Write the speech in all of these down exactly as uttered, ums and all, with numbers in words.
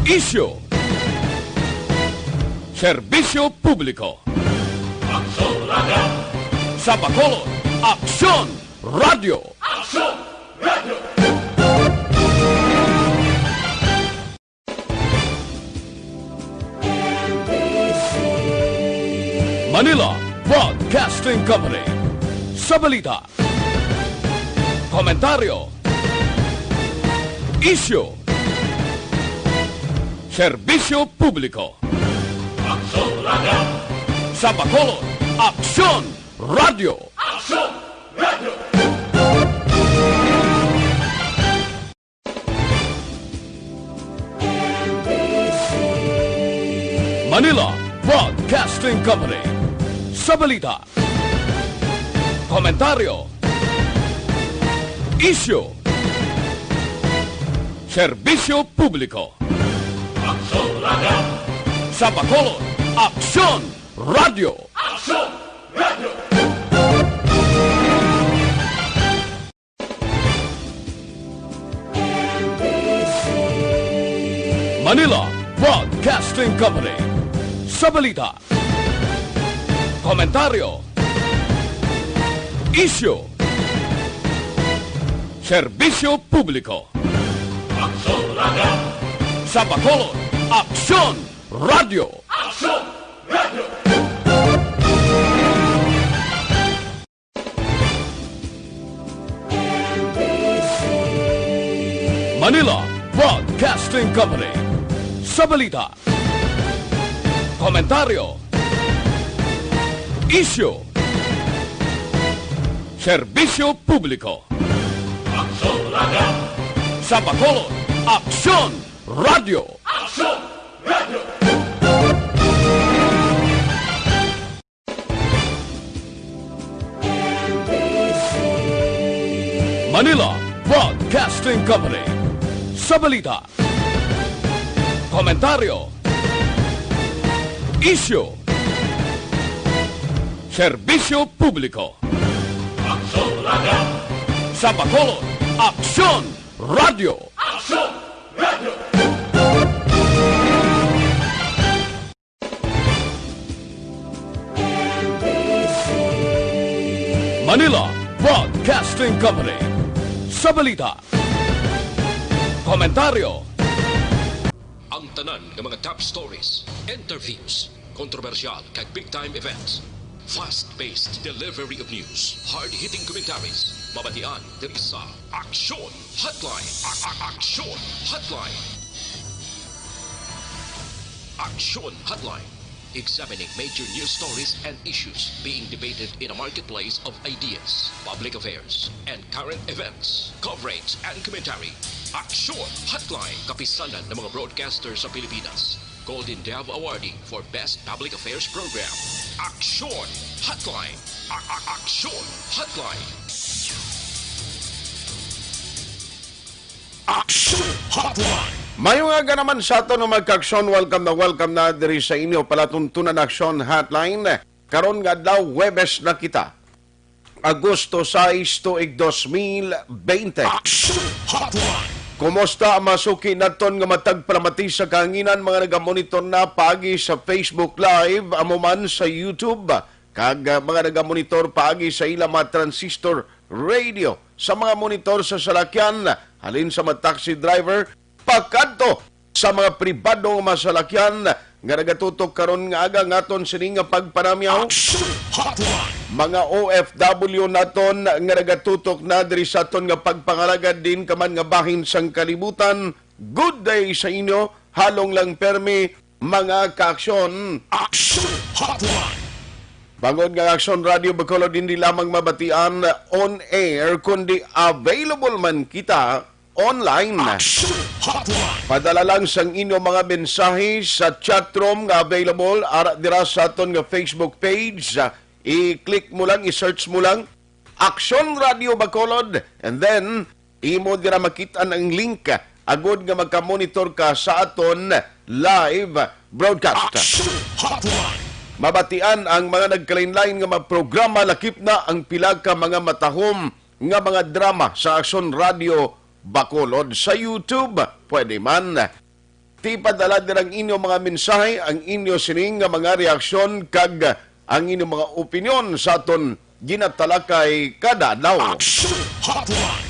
Isyu. Serbisyo publiko. Aksyon Radio. Sa Bacolod, Aksyon Radio. Aksyon Radio. Manila Broadcasting Company. Sa balita, komentaryo, isyu, serbisyo publiko. Aksyon Radio. Sa Bacolod, Aksyon Radio. Aksyon Radio. Manila Broadcasting Company. Sa balita, komentaryo, isyu, serbisyo publiko. Aksyon Radio. Sa Bacolod, Aksyon Radio. Aksyon Radio. Manila Broadcasting Company. Sa balita, komentaryo, isyu, serbisyo publiko. Aksyon Radio. Sa Bacolod, Aksyon Radio. Aksyon Radio. Manila Broadcasting Company. Sa balita, komentaryo, isyu, serbisyo publiko. Aksyon Radio. Sa Bacolod, Aksyon Radio. Aksyon Radio. Manila Broadcasting Company. Sa balita, komentaryo, isyu, serbisyo publiko. Aksyon Radio. Sa Bacolod, Aksyon Radio. Aksyon Radio. Manila Broadcasting Company. Sa balita, komentaryo, ang tanan nga mga top stories, interviews, kontrobersyal kag big time events. Fast-paced delivery of news, hard-hitting commentaries, mabatian diri sa Aksyon Hotline. A- a- Aksyon Hotline. Aksyon Hotline. Examining major news stories and issues being debated in a marketplace of ideas, public affairs, and current events. Coverage and commentary. Aksyon Hotline. Kapisanan ng mga broadcaster sa Pilipinas. Golden Dove Awardee for Best Public Affairs Program. Aksyon Hotline. A- a- Aksyon Hotline. Aksyon Hotline. Maayong aga naman sa aton, mga ka-aksyon. Welcome na welcome na diri sa inyo palatuntunan, Aksyon Hotline. Karon nga adlaw, Huwebes na kita. Agosto sais, tuig dos mil bente. Aksyon Hotline. Kumusta ang mga suki naton nga matag palamati sa kahanginan, mga nagamonitor na paagi sa Facebook Live, amo man sa YouTube, kag, ah, mga nagamonitor paagi sa ila mga transistor radio, sa mga monitor sa salakyan, halin sa mga taxi driver, pakadto sa mga pribado nga mga salakyan nga nagatutok karon nga aga nga aton sini nga pagpanamyaw. Action Hotline. Mga O F W naton nga nagatutok na diri sa aton nga pagpangalagad, diin ka man nga bahin sang kalibutan, good day sa inyo, halong lang permi, mga kaaksyon. Action Hotline. Bangod nga Action Radio Bacolod hindi lamang mabatian on air, kundi available man kita online. Action Hotline. Padala lang sang inyo mga mensahe sa chat room nga available ara dira sa aton nga Facebook page. I-click mo lang, i-search mo lang Action Radio Bacolod, and then imo dira makit-an ang link agod nga magka-monitor ka sa aton live broadcast. Action Hotline. Mabatian ang mga nagkalain-lain nga mga programa, lakip na ang pila ka mga matahom nga mga drama sa Action Radio Bacolod. Sa YouTube, pwede man. Ti padala dira ang inyo mga mensahe, ang inyo sining nga mga reaksyon, kag ang inyo mga opinyon sa aton ginatalakay kada adlaw. Action Hotline.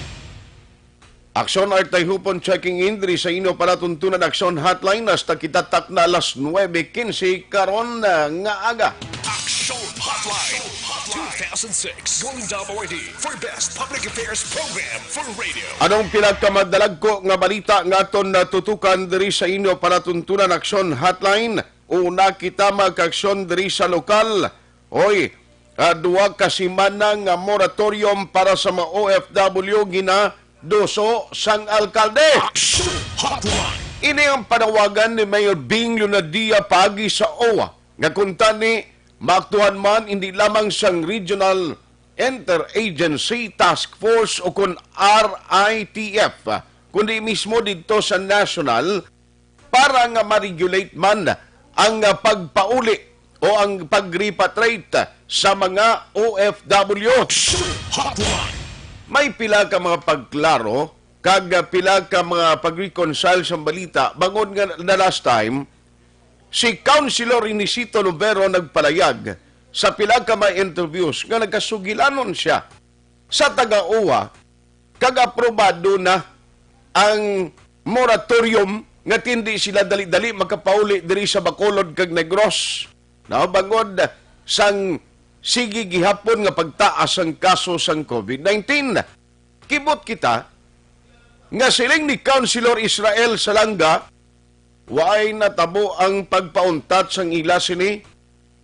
Action Art Tayhupon checking in diri sa inyo palatuntunan Action Hotline hasta kita takna alas nuebe quince karon, ah, nga aga. Action Hotline two thousand six Golden Dome Awardee for Best Public Affairs Program for Radio. Anong pinakamadalag ko nga balita nga aton natutukan diri sa inyo palatuntunan Action Hotline? Una kita mag-aksyon diri sa lokal. Hoy, ah, duha ka semana nga moratorium para sa mga O F W ginaduso sang alkalde. Action Hotline. Ini ang panawagan ni Mayor Bing Leonadia paagi sa O W A nga kuntani maaktuhan man hindi lamang sang Regional Interagency Task Force o kon R I T F, kundi mismo didto sa national para nga ma-regulate man ang, ah, pagpauli o ang pag-repatriate sa mga O F W. Action Hotline. May pila ka mga pagklaro kag, ah, pila ka mga pag-reconcile sa balita bangod nga the last time si Councilor Inesito Lubero nagpalayag sa pila ka mga interviews nga nagkasugilanon siya sa taga-O W A kag aprobado na ang moratorium nga hindi sila dali-dali makapauli diri sa Bacolod kag Negros, no, bangod sang sige gihapon nga pagtaas sang kaso sang COVID nineteen. Kibot kita nga siling ni Councilor Israel Salanga, waay natabo ang pagpauntat sang ila sini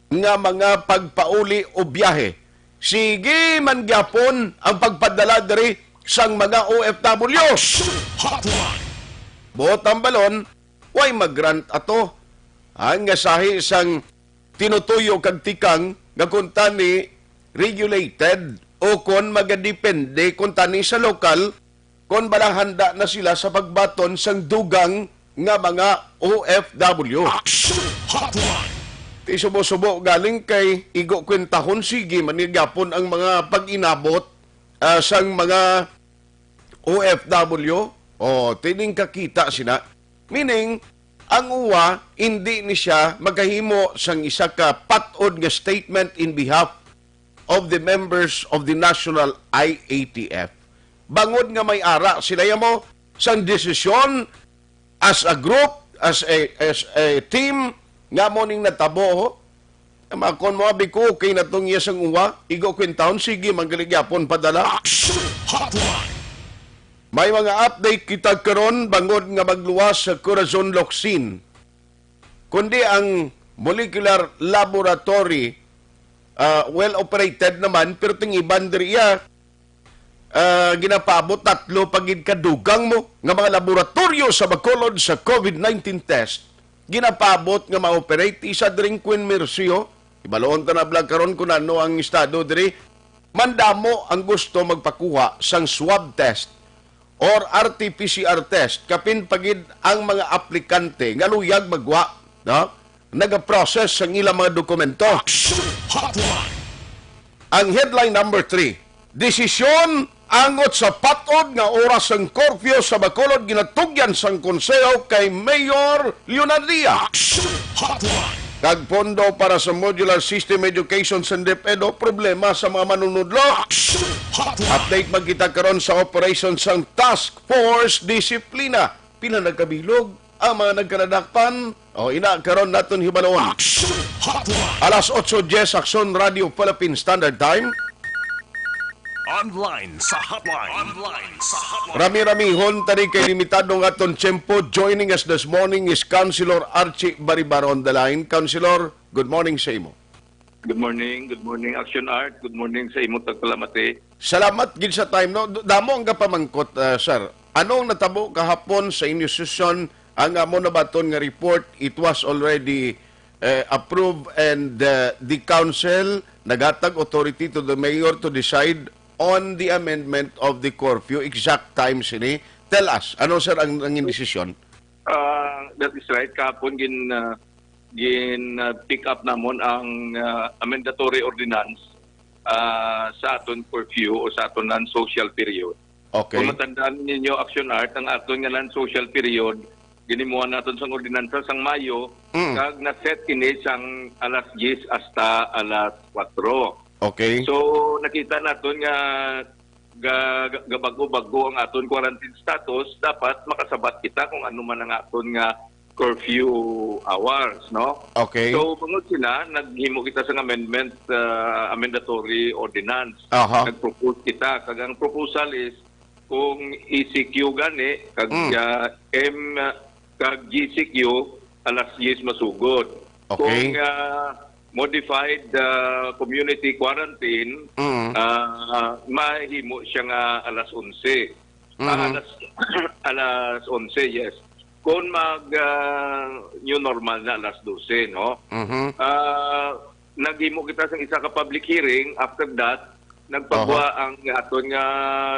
nga mga pagpauli o biyahe. Sige man gyapon ang pagpadala diri sang mga O F W. Action Hotline. Buot ang balon, way mag-grant ato. Ang nga sahi sang tinutuyo kag tikang nga kuntani regulated o kon magadepende kuntani sa lokal kon bala handa na sila sa pagbaton sang dugang nga mga O F W. Action Hotline. Ti subo-subo galing kay igo kwentahon, sige man ni gyapon ang mga pag-inabot, ah, sang mga O F W. O, tining kakita sina. Meaning, ang O W A, hindi ni siya makahimo sang isa ka patod nga statement in behalf of the members of the National I A T F. Bangod nga may ara sila yamo sang desisyon as a group, as a, as a team, nga mo ning natabo, ho? Makon mo, abi ko, okay na tong iya sang uwa, igo kwintahon, sige, manggaligapon, padala. Action Hotline. May mga update kita karon bangod nga magluwas sa Corazon Locsin. Kundi ang molecular laboratory, ah, well operated naman, pero ting iban diri iya, ah, ginapaabot tatlo pa gid ka dugang mo nga mga laboratoryo sa Bacolod sa COVID nineteen test. Ginapaabot nga ma-operate isa diri Queen Mercy, oh. Ibaloon ta na bala karon kung ano ang estado diri. Mandamo ang gusto magpakuha sang swab test or R T P C R test, kapin pa gid ang mga aplikante nga luyag magwa, no? Nagaprocess sang ilang mga dokumento. Action Hotline. Ang headline number three, desisyon angot sa patod nga oras sang curfew sa Bacolod ginatugyan sang konseho kay Mayor Leonadia. Action Hotline. Kag pondo para sa Modular System Education sa DepEd, problema sa mga manunudlo. Action Hotline. Update man kita karon sa operation sang Task Force Disiplina. Pila nagkabilog ang mga nagkaladakpan? O, ina, karon naton hibaloon. Action Hotline. Alas otso diyes, Action Radio Philippine Standard Time. Online sa hotline. Online sa hotline. Rami-ramihon tani kay limitado ang aton tiyempo. Joining us this morning is Councilor Archie Baribar on the line. Councilor, good morning sa imo. Good morning. Good morning, Action Art. Good morning sa imo, tagpalamati. Salamat gid sa time, no? D-, damo ang kapamangkot, ah, sir. Anong natabo kahapon sa inyo sesyon? Ang amo nabaton nga report, it was already, eh, approved and, uh, the council naghatag authority to the mayor to decide on the amendment of the curfew. Exact time sini. Tell us, ano, sir, ang nangin desisyon? Ah, that is right. Kahapon gin, ah, gin, ah, pick up namon ang, ah, amendatory ordinance, ah, sa aton curfew o sa aton non-social period. Okay. Kung matandaan ninyo, Action Art, ang aton nga non-social period ginimuhan naton sang ordinansa sang Mayo, Mm. kag na-set ini sang alas diyes hasta alas kuwatro. Okay. So, nakita naton nga ga-, ga-, gabago-bago ang aton quarantine status, dapat makasabat kita kung ano man ang aton nga curfew hours, no? Okay. So, bangod sina, naghimo kita sang amendment, ah, amendatory ordinance. Aha. Nag-propose kita, kag ang proposal is kung E C Q gani, kag, Mm. ah, M, kag G C Q, alas diyes masugod. Okay. Kung, ah, modified, ah, community quarantine, Mm. ah, mahimo siya nga alas onse. Ah, Mhm. alas, alas onse, yes. Kung mag, ah, new normal na alas dose, no? Mhm. Ah, naghimo kita sang isa ka public hearing. After that, nagpagwa Aha. ang aton nga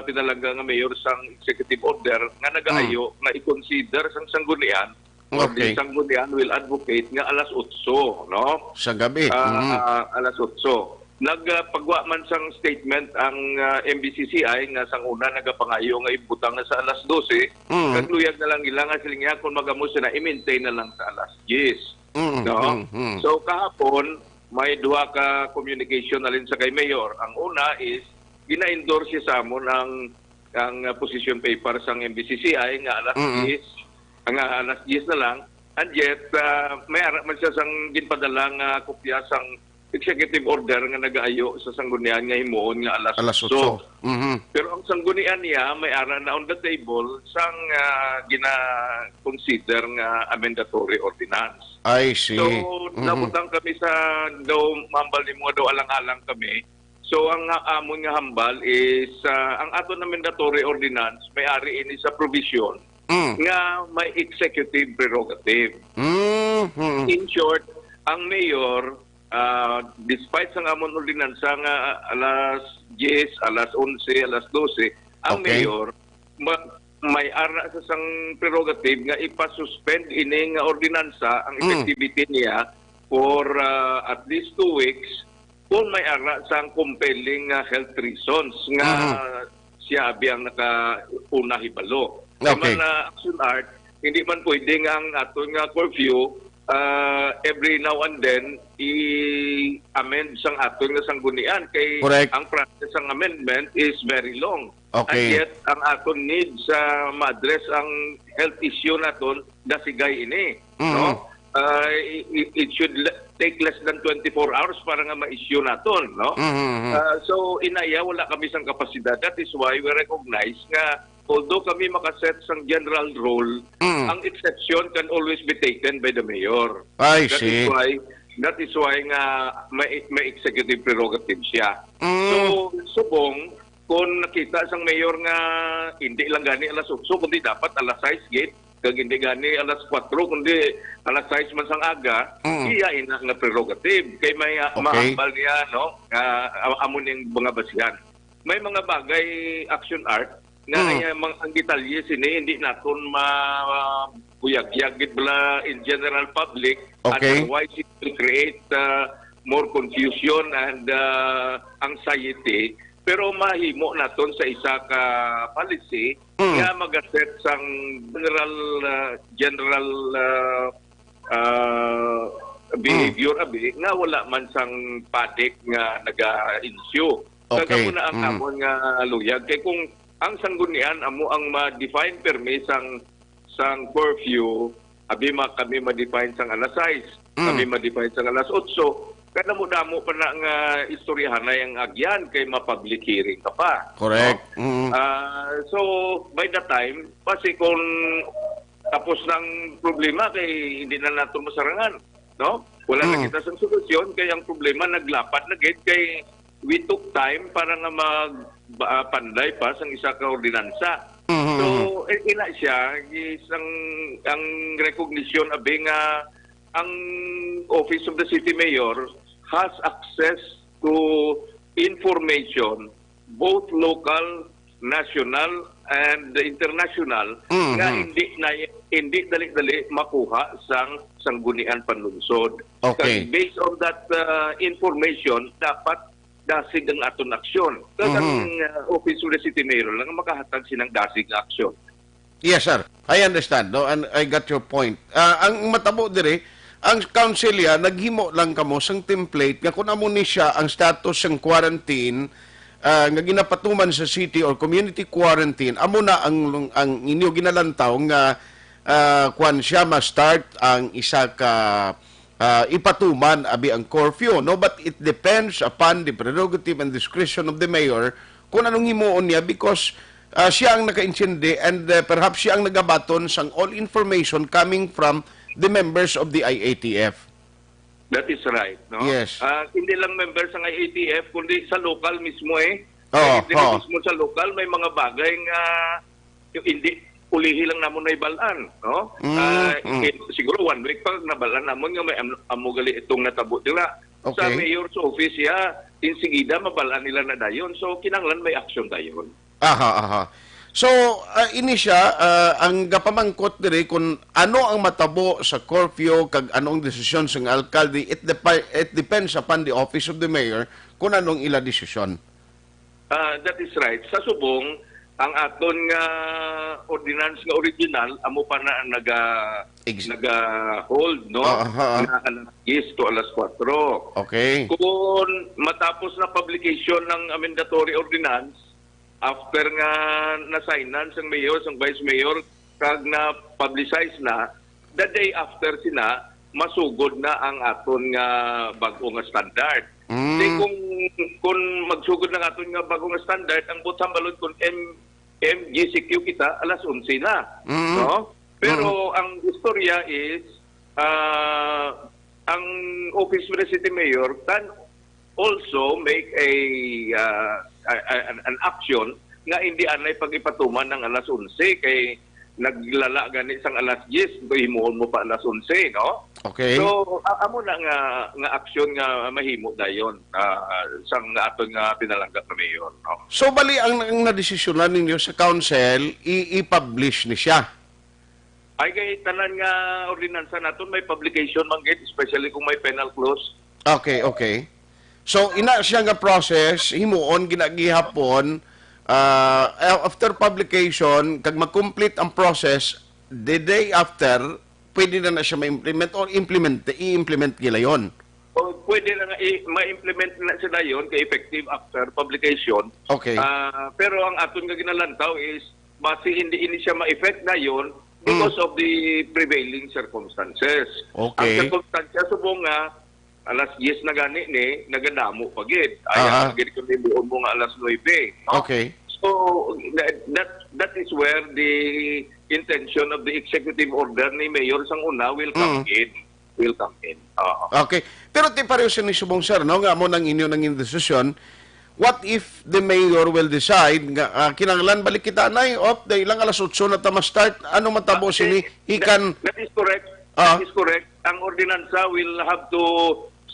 pinalangga nga mayor sang executive order nga nagaayo Mm. nga i-consider sang sanggunian, or the Okay. sanggunian will advocate nga alas otso, no? Sa gabi. Ah, Mhm. ah, alas otso. Nagpagwa man sang statement ang, ah, M B C C I nga sang una nagapangayo nga ibutang na sa alas dose, Mm. kag luyag na lang nila nga siling niya kung magamo sila, i-maintain na lang sa alas diyes. Mm, No? mm, mm. So, kahapon, may duha ka communication alin sa kay Mayor. Ang una is, gina-endorse siya sa amon ang, ang, uh, position paper sang M B C C I nga alas Mm. diyes, nga alas diyes na lang. And yet, uh, may ara man siya sang ginpadala nga kopya sang executive order nga nagaayo sa sanggunian nga himuon nga alas Alas otso. otso. Mhm. Pero ang sanggunian niya may ara na on the table sang, uh, gina-consider nga amendatory ordinance. I see. So, Mhm. nabutang kami sa daw mambal nimo nga daw alang-alang kami. So, ang, ah, amon nga hambal is, ah, ang aton amendatory ordinance may ari ini sa provision Mm. nga may executive prerogative. Mm, mm. In short, ang mayor, ah, despite sang amon ordinansa nga alas diyes, alas onse, alas dose, ang Okay. mayor ma-, may ara sa sang prerogative nga ipasuspend ini nga ordinansa, ang Mm. effectivity niya for, ah, at least two weeks, kung may ara sang compelling nga health reasons nga Mhm. siya abi ang nakauna hibalo. Kay Okay. man, ah, Action Art, hindi man pwede nga ang aton nga curfew, ah, every now and then i-amend sang aton nga sanggunian kay Correct. ang process sang amendment is very long. Okay. And yet, ang aton need sa ma-address ang health issue naton, dasigay ini, Mhm. no? Ah, i-, i-, it should le-, take less than twenty-four hours para nga ma-issue naton, no? Mhm, mhm. Ah, so, inaya, wala kami sang kapasidad. That is why we recognize nga, although kami makaset sang general rule, Mm. ang exception can always be taken by the mayor. I That is see. why, that is why nga may, may executive prerogative siya. Mm. So, subong, kung nakita sang mayor nga hindi lang gani alas otso, kundi dapat alas sais gid, kag hindi gani alas kuwatro, kundi alas sais man sang aga, Mm. iya ina nga prerogative. Kay may, ah, Okay. mahambal niya, no, nga, ah, amo ning mga basihan. May mga bagay, Action Art, nga Mm. ay, ah, mang-, ang detalye sini hindi naton mabuyagyag gid bala in general public. Okay. Otherwise, it will create, ah, more confusion and, ah, anxiety. Pero mahimo naton sa isa ka policy Mm. nga magaset sang general, ah, general, ah, ah, Mm. behavior abi nga wala man sang panic nga naga-ensue. Kag Okay. amo na ang Mm. amon nga luyag. Kay kung ang sanggunian amo ang ma-define pirmi sang, sang curfew, abi ma-, kami ma-define sang alas sais, Mm. kami ma-define sang alas otso, kadamo-damo pa na nga istoryahanay ang agyan kay ma-public hearing ka pa, Correct. no? Mm. Ah, so, by the time, basi kung tapos ng problema kay hindi na nato masarangan, no? Wala na Mm. kita sang solusyon kay ang problema naglapad na gid kay we took time para nga mag, ba, panday pa sang isa ka ordinansa. Mhm. So, i-, ina siya, isang, ang recognition abi nga ang Office of the City Mayor has access to information, both local, national, and international, Mhm. nga hindi na, hindi dali-dali makuha sang Sanggunian Panlungsod. Okay. Kag based on that, uh, information, dapat dasig ang aton aksyon. Kag ang, Mhm. uh, Office of the City Mayor lang ang makahatag sinang dasig nga aksyon. Yes, sir. I understand, no? And I got your point. Ah, ang matabo diri, ang council ya, naghimo lang kamo sang template nga kung amo ni siya ang status sang quarantine, ah, nga ginapatuman sa city or community quarantine, amo na ang, ang inyo ginalantaw nga, ah, kwan siya, ma-start ang isa ka, ah, ipatuman abi ang curfew, no? But it depends upon the prerogative and discretion of the mayor kung anong himuon niya, because, ah, siya ang nakaintindi, and, ah, perhaps siya ang nagabaton sang all information coming from the members of the I A T F. That is right, no? Yes. Ah, hindi lang member sang I A T F, kundi sa lokal mismo, eh. Oo, Kaya hindi oo. mismo sa lokal, may mga bagay nga yung hindi ulihi lang namon naibalaan, no? Mm, Ah, mm. eh, siguro one week pa nabalaan namon nga may am-, amo gali itong natabo dira. Sa Okay. mayor's office, ya, insigida mabalaan nila na dayon. So, kinahanglan may action dayon. Aha, aha. So, ah, ini siya, ah, ang gapamangkot diri kung ano ang matabo sa curfew kag ano ang desisyon sang alkalde, it depi-, it depends upon the office of the mayor kung anong ila desisyon. Ah, that is right. Sa subong, ang aton nga ordinance nga original, amo pa na ang naga-, Ex- naga-hold, no? Ah, aha, ah. Na alas diyes to alas kuwatro. Okay. Kung matapos na publication ng amendatory ordinance, after nga na-signan sang mayor, sang vice mayor, kag na-publicize na, the day after sina, masugod na ang aton nga bag-o nga standard. Mm. Di kung, kung magsugod na ang aton nga bag-o nga standard, ang buot hambalon kung M-, M G C Q kita, alas onse na. Mm. No? Pero Mm. ang istorya is, ah, ang office of the city mayor can also make a, ah, a, a, an, an action nga hindi anay pag-ipatuman ng alas onse kay naglala gani sang alas diyes, himuon mo pa alas onse, no? Okay. So, a-, amo na nga, nga aksyon nga mahimo dayon, ah, sang aton nga pinalangga nga mayor, no? So, bali, ang, ang nadesisyonan ninyo sa council, i-, i-publish ni siya? Ay, kay tanan nga ordinansa naton may publication man gid, especially kung may penal clause. Okay, okay. So, ina siya nga process, himuon, ginagihapon, ah, after publication, kag mag-complete ang process, the day after, pwede na na siya ma-implement or implement, i-implement nila yon. O, pwede na nga i-, ma-implement na sila yon kay effective after publication. Okay. Ah, pero ang aton nga ginalantaw is basi hindi ini siya ma-effect na yon because Mm. of the prevailing circumstances. Okay. Ang sirkumstansya subong nga alas diyes na gani ni, nagadamo pa gid. Ay, Aha. ang gid kung himuon mo nga alas nuebe, no? Okay. So, that, that, that is where the intention of the executive order ni Mayor sang una will come Mm. in. Will come in. Oo. Okay. Pero ti pareho sini subong, sir, no, nga amo nang inyo nang desisyon, what if the mayor will decide nga, ah, kinahanglan balik kita, nay, op, dahil lang alas otso na ta ma-start, ano matabo Ah, sini? eh, He that, can that is correct. Ah. That is correct. Ang ordinansa will have to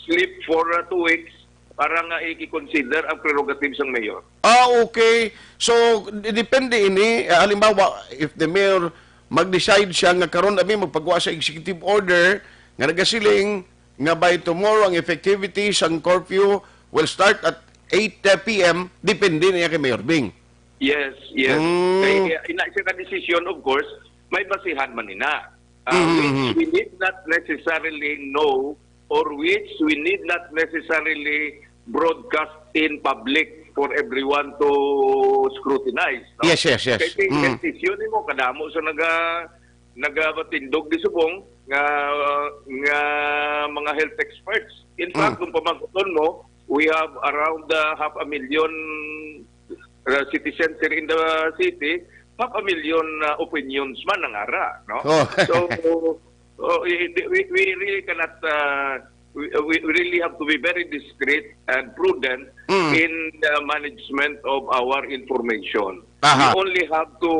sleep for, uh, two weeks para nga i-consider ang prerogative sang mayor. Ah, okay. So, d-, depende ini. Ah, halimbawa, if the mayor mag-decide siya nga karon abi magpagawa sa executive order nga nagasiling nga by tomorrow ang effectivity sang curfew will start at eight p m, depende na niya kay Mayor Bing. Yes, yes. Mm. Kay, uh, ina siya ka desisyon, of course, may basihan man ina. Uh, Mm, which mm. we need not necessarily know or which we need not necessarily broadcast in public for everyone to scrutinize, no? Yes, yes, yes. Kay Mm. desisyon nimo, kadamo sa naga-, nagabatindog di subong nga, nga mga health experts. In fact, Mm. kung pamangkuton mo, we have around, uh, half a million, uh, citizens here in the city, half a million, uh, opinions man ang ara, no? Oh. So, oh, i-, di-, we, we really cannot, uh, we, we really have to be very discreet and prudent Mm. in the management of our information. Aha. We only have to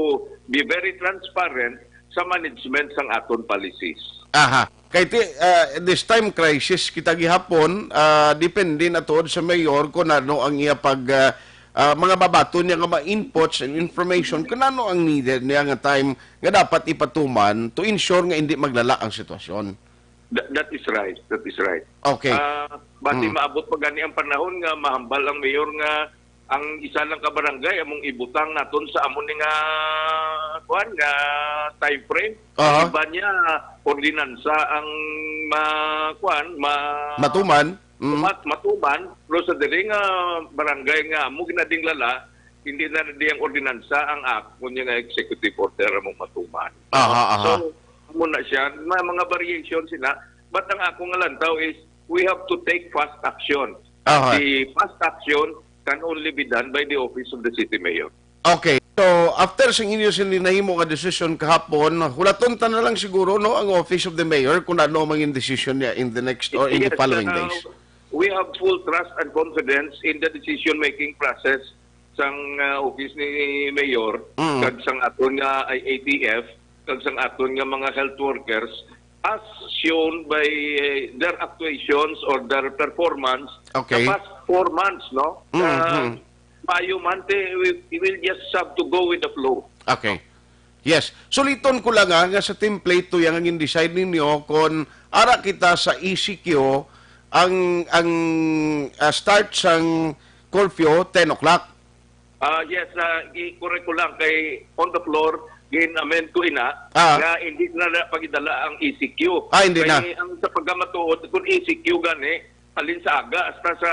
be very transparent sa management sang aton policies. Aha. Kay ti-, ah, this time crisis kita gihapon, ah, depende na tuod sa mayor kung ano ang iya pag, ah, ah, mga babaton niya nga mga inputs and information, kung ano ang needed niya nga time nga dapat ipatuman to ensure nga hindi maglala ang sitwasyon. That, that is right. That is right. Okay. Ah, basi Mm. maabot pa gani ang panahon nga mahambal ang mayor nga ang isa lang ka barangay among ibutang naton sa amo ni nga, kuan, nga time frame. Aha. Ang iba niya, ordinansa ang ma-, kuan, ma-, Matuman. Mm. mat-, matuman, pero sa diri nga barangay nga amo ginadinglala, hindi na di ang ordinansa ang act, kundi nga executive order among matuman. Aha, aha. So, amo na siya, may mga variation sila, but ang ako nga lantaw is, we have to take fast action. Aha. The fast action can only be done by the office of the city mayor. Okay. So, after sa inyo sini nahimo nga desisyon kahapon, hulaton ta na lang siguro, no, ang Office of the Mayor kung ano man ang decision niya in the next or in the Yes, following uh, days. We have full trust and confidence in the decision-making process sang, uh, office ni Mayor Mm. kag sang aton nga I A T F kag sang aton nga mga health workers as shown by, uh, their actuations or their performance Okay. the past four months, no? Mm, Sa mm. Maayo man, te, we, we will just have to go with the flow. Okay. Yes. Suliton ko lang, ah, nga sa template to yang ang in-decide ninyo kung ara kita sa E C Q ang, ang, ah, start sang curfew ten o'clock. Ah, yes, ah, i-correct ko lang kay on the floor, gin-amend ko ina Ah. nga hindi na, na pagidala ang E C Q. Ah, hindi na. Kay ang sa pagkamatuod, kung E C Q gani, halin sa aga hasta sa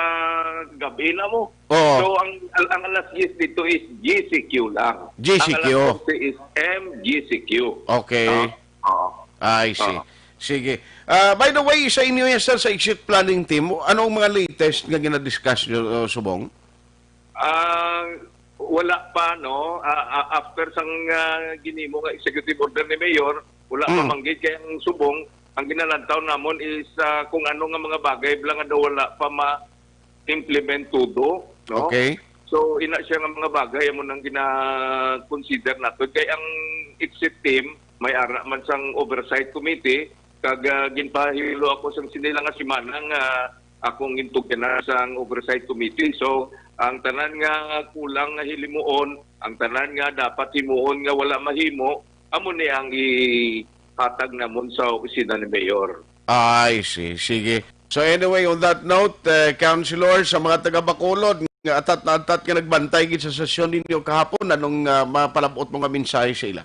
gabi na mo. Oo. So, ang, ang, ang alas diyes dito is G C Q lang. G C Q. Ang alas dose is M G C Q. Okay. Ah, oo. I see. Oo. Sige. Ah, by the way, sa inyo yan, sir, sa exit planning team, anong mga latest nga ginadiscuss nyo, uh, subong? Ah, wala pa, no? Ah, ah, after sang, ah, ginimo nga executive order ni Mayor, wala pa Mm. manggid kay ang subong, ang ginalantaw namon is, ah, kung ano nga mga bagay bala nga daw wala pa ma-implement todo, no? Okay. So, ina siya nga mga bagay amo nang gina-consider nato. Kay ang exit team, may ara man sang oversight committee, kag, ah, ginpahilo ako sang sini lang nga semana nga akong gintugyanan sang oversight committee. So, ang tanan nga kulang nga hilimuon, ang tanan nga dapat himuon nga wala mahimo, amo ni ang ihatag namon sa opisina ni Mayor. I see. Sige. So anyway, on that note, eh, Councilor, sa mga taga Bacolod nga atat na atat nga nagbantay gid sa sesyon ninyo kahapon, anong, ah, mapalabot mo nga mensahe sa ila?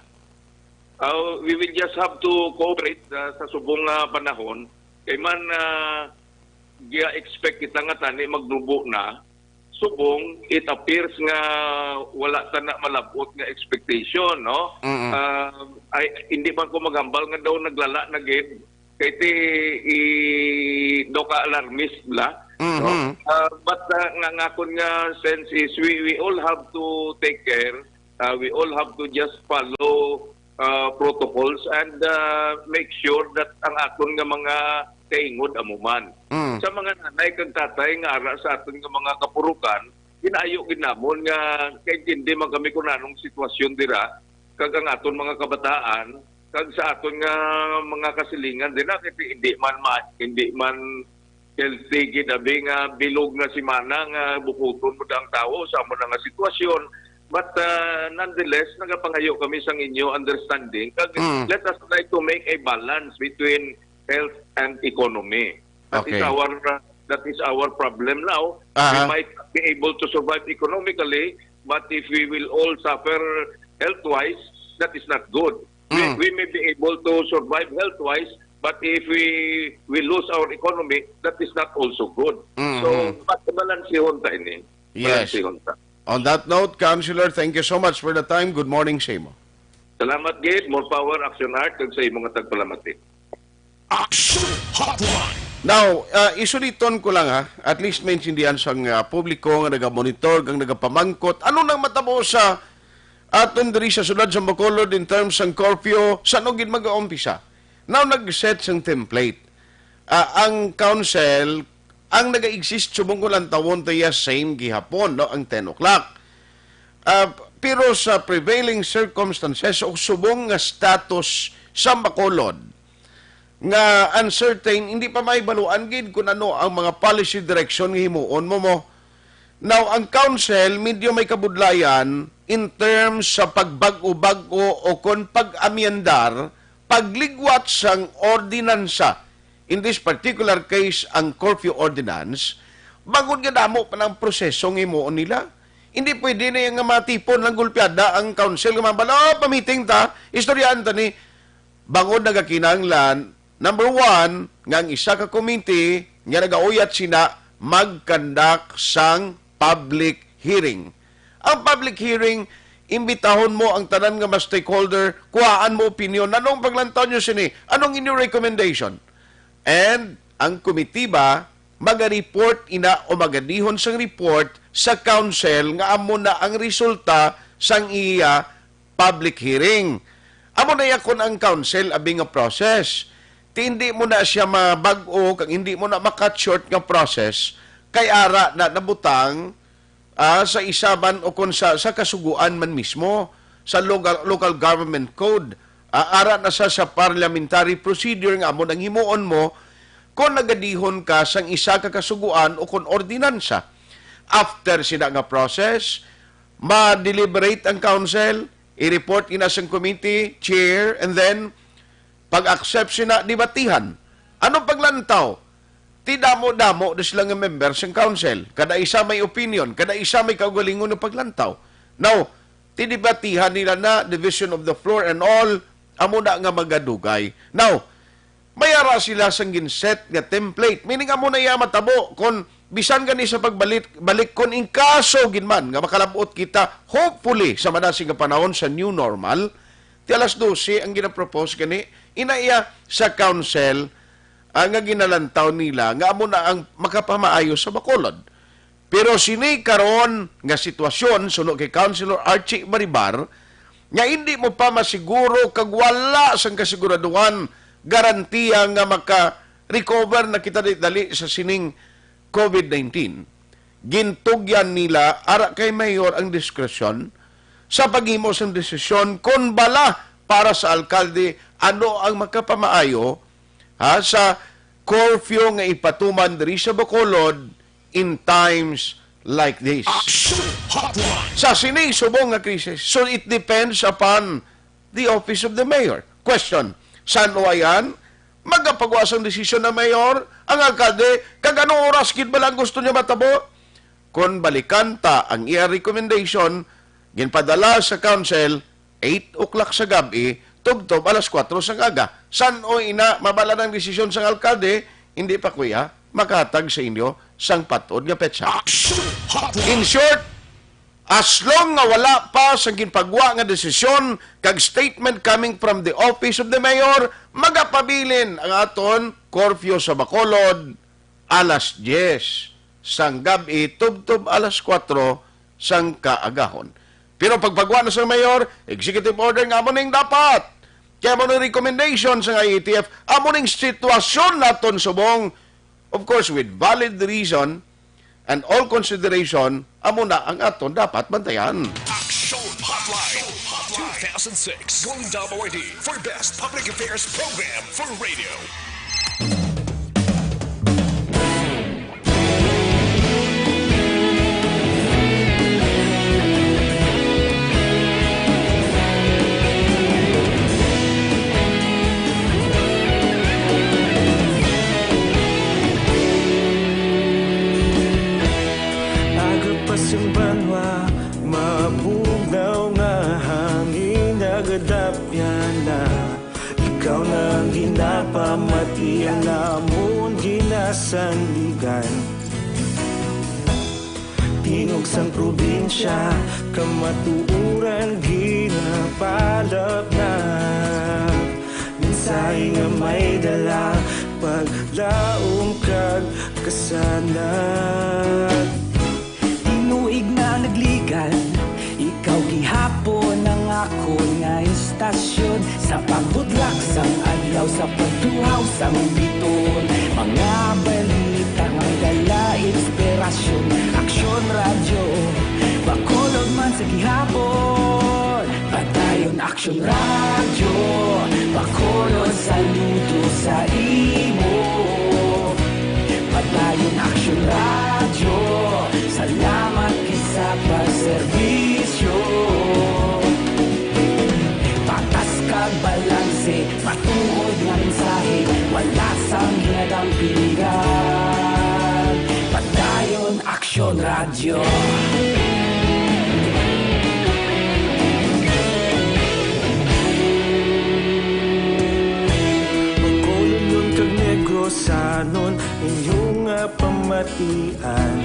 Uh, we will just have to cooperate, uh, sa subong nga panahon. Kay man, uh, gia-expect kita nga tani magnubo na, subong, it appears nga wala ta na malab-ot nga expectation, no? Mm-mm. Uh, ay, hindi man ko maghambal nga daw naglala na gid. Kay ti, i-, daw ka alarmist la, no? Mm-hmm. Uh, but, uh, nga, nga akon nga sense is we, we all have to take care. Uh, we all have to just follow, uh, protocols and, uh, make sure that ang aton nga mga kaingod amo man. Mm. Sa mga nanay kag tatay nga ara sa aton nga mga kapurukan, ginaayo gid namon nga kaintindi man kami kung anong sitwasyon dira, kag ang aton mga kabataan, kag sa aton nga mga kasilingan dira, kay hindi man ma-, hindi man healthy gid, abi, nga bilog nga semana nga bukuton mo ang tawo sa amo na nga sitwasyon. But, uh, nonetheless, nagapangayo kami sang inyo understanding. Kag Mm. let us try to make a balance between health and economy. That is Okay. our, uh, that is our problem now. We Aha. might be able to survive economically, but if we will all suffer health-wise, that is not good. We, Mm. we may be able to survive health-wise, but if we, we lose our economy, that is not also good. Mm-hmm. So, bat-, balansihon ta ini. Yes. Balansihon ta. On that note, Councilor, thank you so much for the time. Good morning sa imo. Salamat gid. More power, Action Art, kag sa imo nga tagpalamati. Action Hotline. Now, ah, isuliton ko lang, ha, at least maintindihan sang, ah, publiko nga nagamonitor, kag nagapamangkot, ano nang matabo sa aton diri sa siyudad sa Bacolod in terms sang curfew, sa ano gid mag-aumpisa? Now, nag-set sang template. Ah, ang council, ang naga-exist subong ko lang tawon to iya same gihapon, no, ang ten o'clock. Ah, pero sa prevailing circumstances o subong nga status sa Bacolod, nga uncertain, hindi pa mahibaluan gid kung ano ang mga policy direction nga himuon mo mo. Now, ang council medyo may kabudlayan in terms sa pagbag-o-bag-o o kon pag-amyendar, pagligwat sang ordinansa. In this particular case, ang curfew ordinance, bangod nga damo pa ng proseso nga himuon nila. Hindi pwede na nga matipon lang gulpiada ang council nga mabala, "Oh, pamiting ta, istoryahan ta ni." Bangod nagakinahanglan, number one, nga ang isa ka komite nga nagauyat sina mag-conduct sang public hearing. Ang public hearing, imbitahon mo ang tanan nga mga stakeholder, kuhaan mo opinion. Anong paglantaw nyo sini? Anong inyong recommendation? And ang komitiba maga-report ina o magadihon sang report sa council nga amo na ang resulta sang iya public hearing. Amo na iya kon ang council abi nga process. Ti hindi mo na siya mabag-o kag hindi mo na makat short nga process kay ara na nabutang ah, sa isaban o kon sa, sa kasugoan man mismo sa local, local government code. Ah, ara na sa, sa parliamentary procedure nga amo nang himuon mo kon nagadihon ka sang isa ka kasugoan o kon ordinansa. After sina nga process, ma-deliberate ang council, i-report ina sang committee, chair, and then pag-accept sina, debatihan. Ano paglantaw? Ti damo-damo na sila nga member sang council. Kada isa may opinion, kada isa may kaugalingon nga paglantaw. Now, ti debatihan nila na, division of the floor and all, amo na nga magadugay. Now, may ara sila sang ginset nga template. Meaning, amo na iya matabo kung bisan gani sa pagbalik, balik kung in kaso gid man nga makalabot kita, hopefully, sa madasig nga panahon sa new normal, ti alas dose ang ginapropose gani, ina iya sa council, ah, nga ginalantaw nila nga amo na ang makapamaayo sa Bacolod. Pero sini karon nga sitwasyon, suno kay Councilor Archie Baribar, nga hindi mo pa masiguro kag wala sang kasiguraduhan, garantiya nga maka-recover na kita dali sa sining covid nineteen. Gintugyan nila ara kay mayor ang diskresyon sa paghimo sang desisyon kon bala para sa alkalde ano ang makapamaayo, ha, sa curfew nga ipatuman diri sa Bacolod in times like this. Action Hotline. Sa sining subong nga krisis, so it depends upon the office of the mayor. Question, san-o ayan? Magapagwa sang desisyon ang mayor, ang alkalde, kag anong oras gid bala ang gusto niya matabo? Kon balikan ta ang iya recommendation, ginpadala sa council, eight o'clock sa gab-i, tubtob alas kuwatro sang aga. San-o ina mabala ang desisyon sang alkalde? Hindi pa, kuya, makahatag sa inyo sang patod nga petsa. Action Hotline. In short, as long nga wala pa sang ginpagwa nga desisyon kag statement coming from the office of the mayor, magapabilin ang aton curfew sa Bacolod alas diyes sang gab-i tubtob alas kuwatro sang kaagahon. Pero pagpagwa na sa mayor, executive order nga amo ning dapat. Kaya amo ning recommendation sang I A T F, amo ning sitwasyon naton subong. Of course, with valid reason and all consideration, amo na ang aton dapat bantayan. Action Hotline two thousand six. Going W R D for Best Public Affairs Program for Radio. Aga pa sing banwa, mabugnaw nga hangin nagadapyan na. Ikaw na ang ginapamati, ang amon ginasandigan. Tingog sang probinsya, kamatuoran ginapalapnap. Mensahe nga may dala, paglaom kag kasanag. Tinuig na nagligan, ikaw gihapon ang akon nga istasyon. Sa pagbudlak sang adlaw, sa pagtuhaw sang biton, mga balita nga may dala inspirasyon. Aksyon Radyo, Bacolod man sa gihapon. Padayon Aksyon Radyo, Bacolod, saludo sa imo. Padayon Aksyon Radyo, salamat gid sa pagserbisyo. Patas kag balanse, matuod nga mensahe, wala sang ginadampingan. Padayon Aksyon Radyo. Sanon inyong nga pamatian,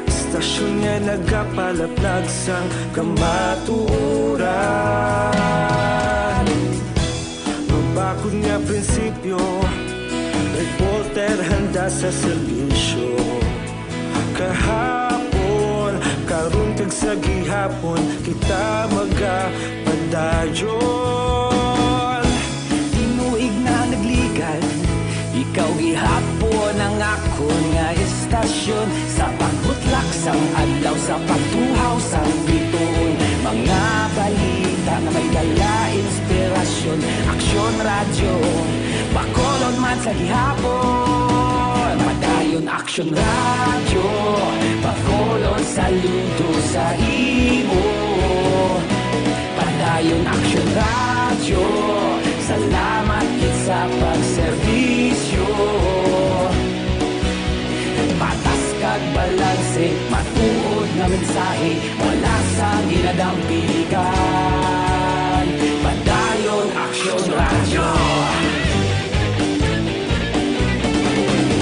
istasyon nga nagapalaplag sang kamatuoran. Mabakod nga prinsipyo, reporter handa sa serbisyo. Kahapon, karon kag sa gihapon, kita magapadayon. Tinuig na nagligad, ikaw gihapon ang akon nga istasyon. Sa pagbutlak sang adlaw, sa pagtuhaw sang bituon, mga balita nga may dala inspirasyon. Aksyon Radyo, Bacolod man sa gihapon. Padayon Aksyon Radyo, Bacolod, saludo sa imo. Padayon Aksyon Radyo, salamat gid sa pagserbisyo. Patas kag balanse, matuod nga mensahe, wala sang ginadampigan. Padayon Aksyon Radyo.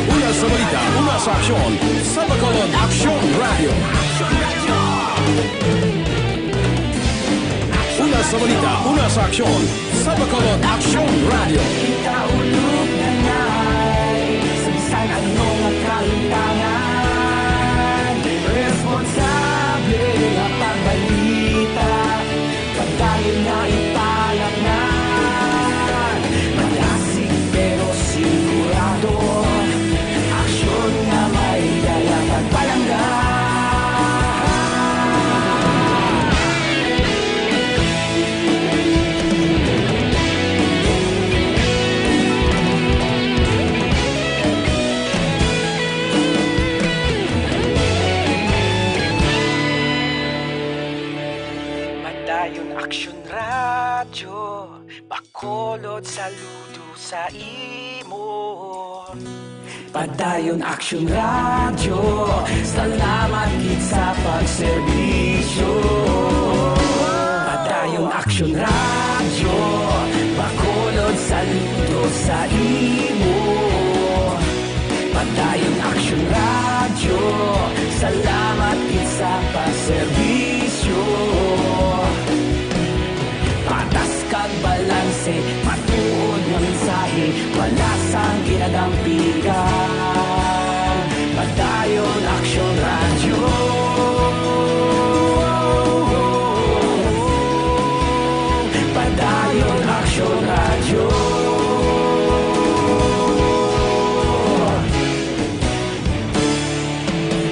Una sa balita, una sa aksyon, sa Bacolod Aksyon Radyo. Una sa balita, una sa aksyon, sa Bacolod Aksyon Radyo. Kita ulog na ngay sa bisan ano nga kalimtangan. Responsable nga pagbalita, pagdayon nga ipalangnan. Madasig pero sigurado, aksyon nga may dala pagpalangga. Padayon Aksyon Radyo, Bacolod, saludo sa imo. Padayon Aksyon Radyo, salamat gid sa pagserbisyo. Padayon Aksyon Radyo, Bacolod, saludo sa imo. Padayon Aksyon Radyo, salamat gid sa pagserbisyo. Patas kag balanse, matuod nga mensahe, wala sang ginadampigan. Padayon Aksyon Radyo. Padayon Aksyon Radyo.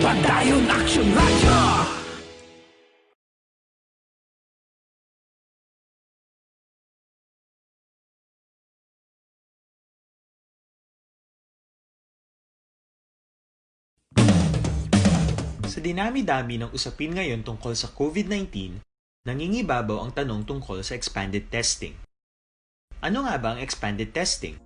Padayon Aksyon Radyo. Sa dinami-dami ng usapin ngayon tungkol sa COVID nineteen, nangingibabaw ang tanong tungkol sa expanded testing. Ano nga ba ang expanded testing?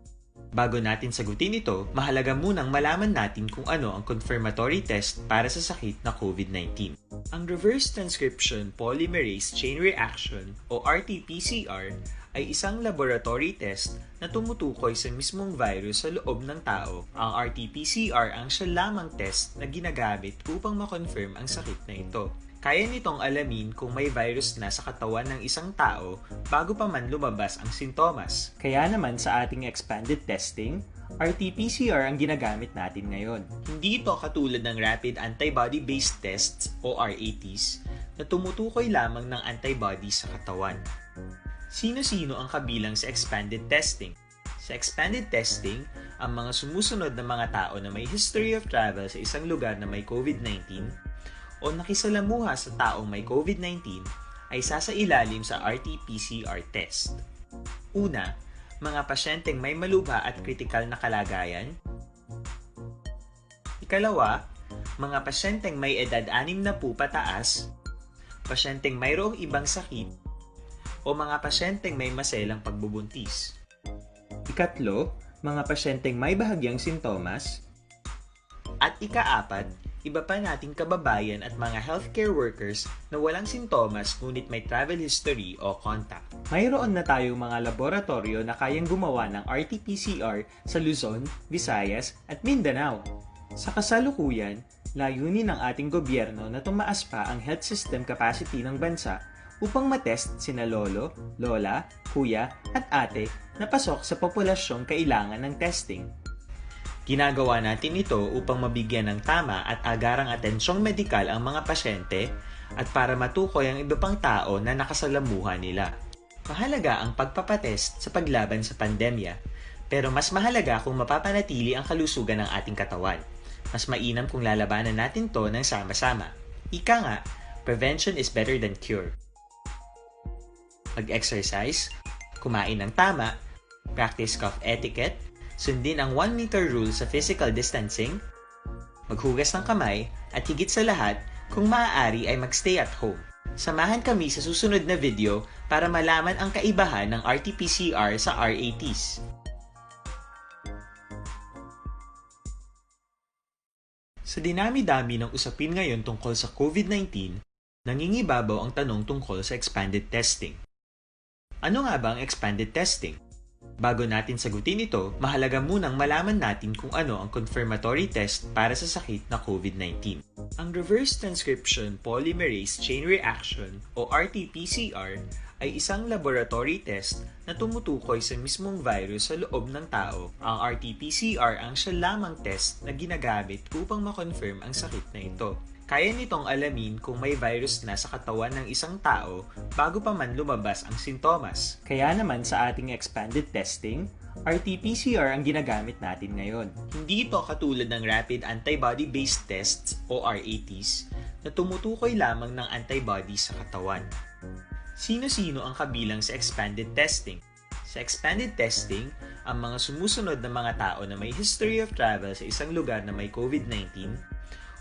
Bago natin sagutin ito, mahalaga munang malaman natin kung ano ang confirmatory test para sa sakit na COVID nineteen. Ang reverse transcription polymerase chain reaction o R T P C R ay isang laboratory test na tumutukoy sa mismong virus sa loob ng tao. Ang R T P C R ang siya lamang test na ginagamit upang ma-confirm ang sakit na ito. Kaya nitong alamin kung may virus na sa katawan ng isang tao bago pa man lumabas ang sintomas. Kaya naman sa ating expanded testing, R T P C R ang ginagamit natin ngayon. Hindi ito katulad ng rapid antibody-based tests o R A Ts na tumutukoy lamang ng antibody sa katawan. Sino-sino ang kabilang sa expanded testing? Sa expanded testing, ang mga sumusunod na mga tao na may history of travel sa isang lugar na may COVID nineteen o nakisalamuha sa taong may COVID nineteen ay sasailalim sa R T P C R test. Una, mga pasyenteng may malubha at kritikal na kalagayan. Ikalawa, mga pasyenteng may edad anim na po pataas, pasyenteng mayroong ibang sakit, o mga pasyenteng may maselang pagbubuntis. Ikatlo, mga pasyenteng may bahagyang sintomas. At ikaapat, Iba pa nating kababayan at mga healthcare workers na walang sintomas ngunit may travel history o contact. Mayroon na tayong mga laboratoryo na kayang gumawa ng R T P C R sa Luzon, Visayas, at Mindanao. Sa kasalukuyan, layunin ng ating gobyerno na tumaas pa ang health system capacity ng bansa upang matest sina lolo, lola, kuya, at ate na pasok sa populasyong kailangan ng testing. Ginagawa natin ito upang mabigyan ng tama at agarang atensyong medikal ang mga pasyente at para matukoy ang iba pang tao na nakasalamuha nila. Mahalaga ang pagpapatest sa paglaban sa pandemya, pero mas mahalaga kung mapapanatili ang kalusugan ng ating katawan. Mas mainam kung lalabanan natin to ng sama-sama. Ika nga, prevention is better than cure. Mag-exercise, kumain ng tama, practice cough etiquette, sundin ang one meter rule sa physical distancing, maghugas ng kamay, at higit sa lahat, kung maaari ay mag-stay at home. Samahan kami sa susunod na video para malaman ang kaibahan ng R T P C R sa R A Ts. Sa dinami-dami ng usapin ngayon tungkol sa COVID nineteen, nangingibabaw ang tanong tungkol sa expanded testing. Ano nga ba ang expanded testing? Bago natin sagutin ito, mahalaga munang malaman natin kung ano ang confirmatory test para sa sakit na COVID nineteen. Ang reverse transcription polymerase chain reaction o R T P C R ay isang laboratory test na tumutukoy sa mismong virus sa loob ng tao. Ang R T P C R ang siya lamang test na ginagamit upang ma-confirm ang sakit na ito. Kaya nitong alamin kung may virus na sa katawan ng isang tao bago pa man lumabas ang sintomas. Kaya naman sa ating expanded testing, R T P C R ang ginagamit natin ngayon. Hindi ito katulad ng rapid antibody-based tests o R A Ts na tumutukoy lamang ng antibody sa katawan. Sino-sino ang kabilang sa expanded testing? Sa expanded testing, ang mga sumusunod na mga tao na may history of travel sa isang lugar na may COVID nineteen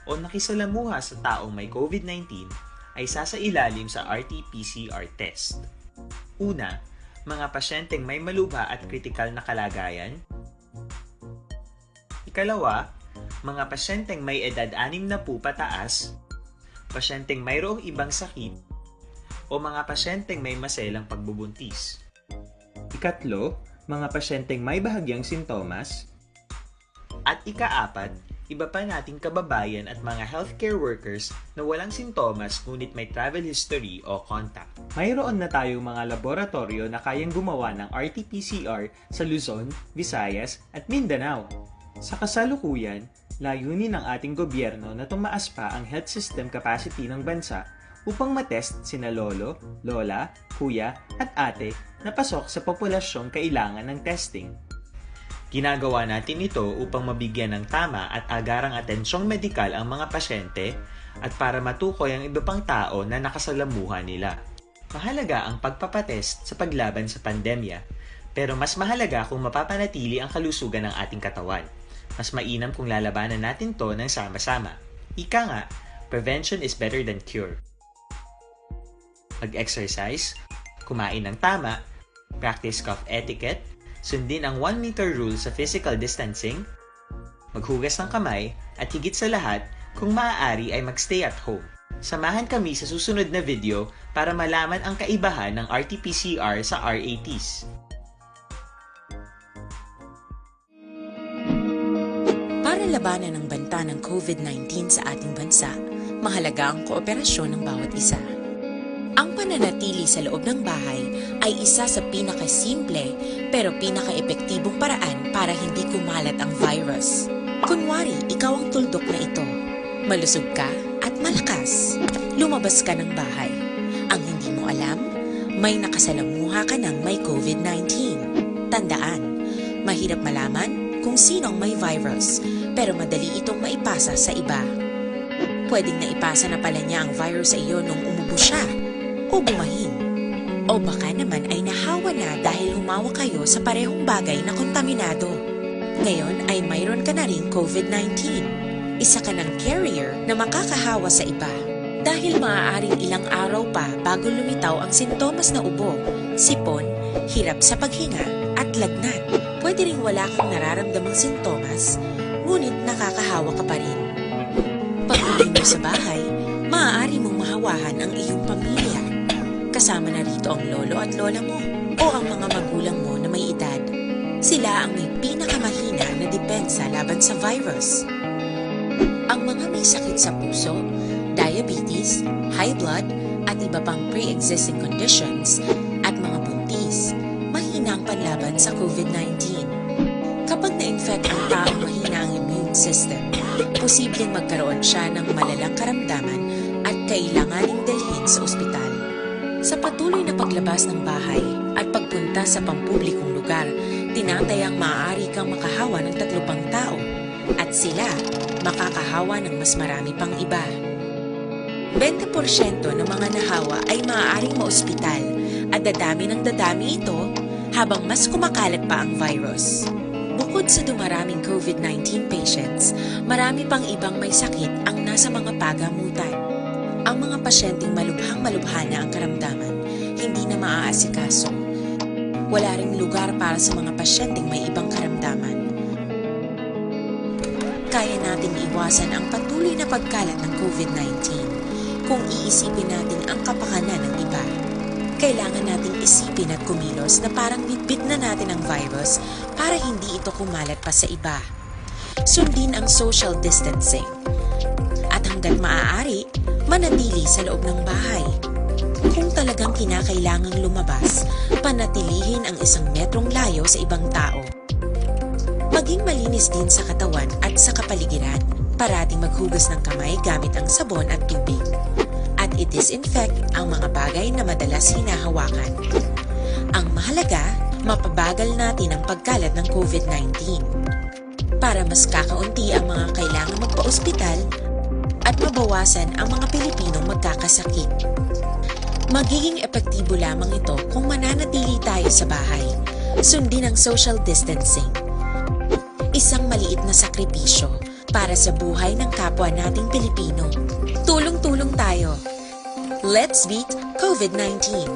o nakisalamuha sa taong may COVID nineteen ay sasailalim sa R T P C R test. Una, mga pasyenteng may malubha at kritikal na kalagayan. Ikalawa, mga pasyenteng may edad anim na po pataas, pasyenteng mayroong ibang sakit, o mga pasyenteng may maselang pagbubuntis. Ikatlo, mga pasyenteng may bahagyang sintomas. At ikaapat, iba pa nating kababayan at mga healthcare workers na walang sintomas ngunit may travel history o contact. Mayroon na tayong mga laboratorio na kayang gumawa ng R T P C R sa Luzon, Visayas, at Mindanao. Sa kasalukuyan, layunin ng ating gobyerno na tumaas pa ang health system capacity ng bansa upang matest sina lolo, lola, kuya, at ate na pasok sa populasyong kailangan ng testing. Ginagawa natin ito upang mabigyan ng tama at agarang atensyong medikal ang mga pasyente at para matukoy ang iba pang tao na nakasalamuha nila. Mahalaga ang pagpapatest sa paglaban sa pandemya, pero mas mahalaga kung mapapanatili ang kalusugan ng ating katawan. Mas mainam kung lalabanan natin to ng sama-sama. Ika nga, prevention is better than cure. Mag-exercise, kumain ng tama, practice cough etiquette, sundin ang one meter rule sa physical distancing, maghugas ng kamay, at higit sa lahat, kung maaari ay mag-stay at home. Samahan kami sa susunod na video para malaman ang kaibahan ng R T P C R sa R A Ts. Para labanan ang banta ng COVID nineteen sa ating bansa, mahalaga ang kooperasyon ng bawat isa. Ang pananatili sa loob ng bahay ay isa sa pinakasimple pero pinakaepektibong paraan para hindi kumalat ang virus. Kunwari, ikaw ang tuldok na ito. Malusog ka at malakas. Lumabas ka ng bahay. Ang hindi mo alam, may nakasalamuha ka ng may COVID nineteen. Tandaan, mahirap malaman kung sino ang may virus, pero madali itong maipasa sa iba. Pwedeng naipasa na pala niya ang virus sa iyo nung umubo siya, o bumahin. O baka naman ay nahawa na dahil humawak kayo sa parehong bagay na kontaminado. Ngayon ay mayroon ka na ring COVID nineteen. Isa ka ng carrier na makakahawa sa iba. Dahil maaaring ilang araw pa bago lumitaw ang sintomas na ubo, sipon, hirap sa paghinga, at lagnat. Pwede ring wala kang nararamdamang sintomas, ngunit nakakahawa ka pa rin. sa bahay, maaari mong mahawahan ang iyong pamilya. Kasama na rito ang lolo at lola mo o ang mga magulang mo na may edad. Sila ang may pinakamahina na depensa laban sa virus. Ang mga may sakit sa puso, diabetes, high blood, at iba pang pre-existing conditions, at mga buntis, mahina ang panlaban sa COVID nineteen. Kapag na-infect ang taong mahina ang immune system, posibleng magkaroon siya ng malalang karamdaman at kailanganing dalhin sa ospital. Sa patuloy na paglabas ng bahay at pagpunta sa pampublikong lugar, tinatayang maaari kang makahawa ng tatlo pang tao, at sila makakahawa ng mas marami pang iba. Bente porsyento ng mga nahawa ay maaaring maospital, at dadami ng dadami ito habang mas kumakalat pa ang virus. Bukod sa dumaraming COVID nineteen patients, marami pang ibang may sakit ang nasa mga pagamutan. Ang mga pasyenteng malubhang-malubha na ang karamdaman, hindi na maaasikaso. Wala ring lugar para sa mga pasyenteng may ibang karamdaman. Kaya nating iwasan ang patuloy na pagkalat ng COVID nineteen kung iisipin natin ang kapakanan ng iba. Kailangan nating isipin at kumilos na parang bitbit na natin ang virus para hindi ito kumalat pa sa iba. Sundin ang social distancing. At hanggat maaari, manatili sa loob ng bahay. Kung talagang kinakailangang lumabas, panatilihin ang isang metrong layo sa ibang tao. Maging malinis din sa katawan at sa kapaligiran. Parating maghugas ng kamay gamit ang sabon at tubig. At i-disinfect ang mga bagay na madalas hinahawakan. Ang mahalaga, mapabagal natin ang pagkalat ng COVID nineteen. Para mas kakaunti ang mga kailangang magpa-ospital at mabawasan ang mga Pilipinong magkakasakit. Magiging epektibo lamang ito kung mananatili tayo sa bahay. Sundin ang social distancing. Isang maliit na sakripisyo para sa buhay ng kapwa nating Pilipino. Tulong-tulong tayo. Let's beat COVID nineteen.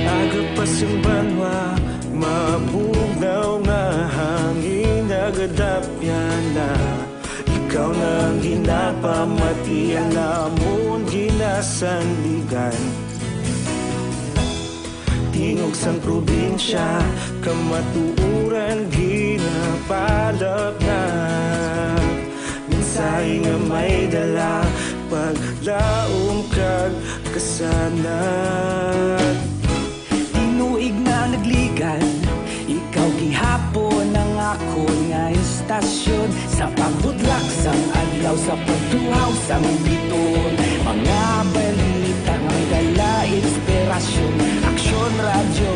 Aga pa sing banwa, mabugnaw nga hangin, nagadapyan na. Ikaw na ang ginapamatian namon ginasandigan. Tingog sang probinsya, kamatuoran ginapalapnap. Mensahe nga may dala, paglaom kag kasanag. Tinuig na nagligan, ikaw gihapon ang akon nga istasyon. Sa pagbudlak sang adlaw, sa pagtuhaw sang bituon, mga balita nga may dala inspirasyon. Aksyon Radyo,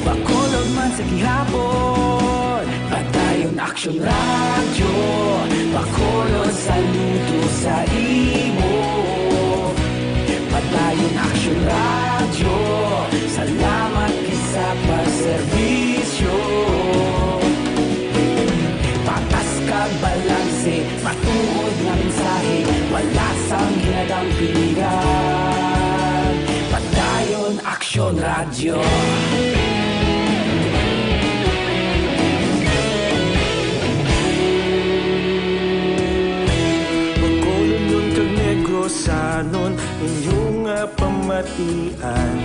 Bacolod man sa gihapon. Padayon Aksyon Radyo, Bacolod, saludo sa imo. Padayon Aksyon Radyo, salamat gid sa pagserbisyo. Patas kag balanse, matuod nga mensahe, wala sang ginadampingan. Padayon Aksyon Radyo. Bacolodnon kag Negrosanon, inyo nga pamatian.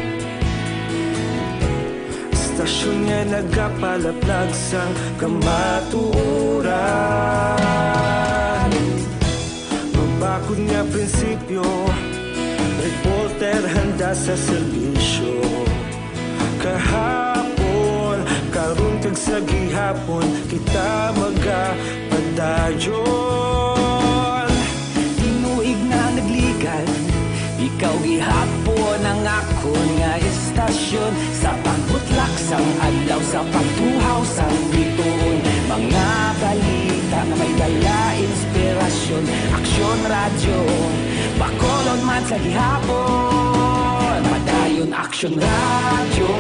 Istasyon nga nagapalaplag sang kamatuoran. Mabakod nga prinsipyo, reporter handa sa serbisyo. Kahapon, karon kag sa gihapon, kita magapadayon. Tinuig na nagligan, ikaw gihapon ang akon nga istasyon. Sa pagbutlak sang adlaw, sa pagtuhaw sang bituon, mga balita nga may dala inspirasyon. Aksyon Radyo, Bacolod man sa gihapon. Padayon Aksyon Radyo,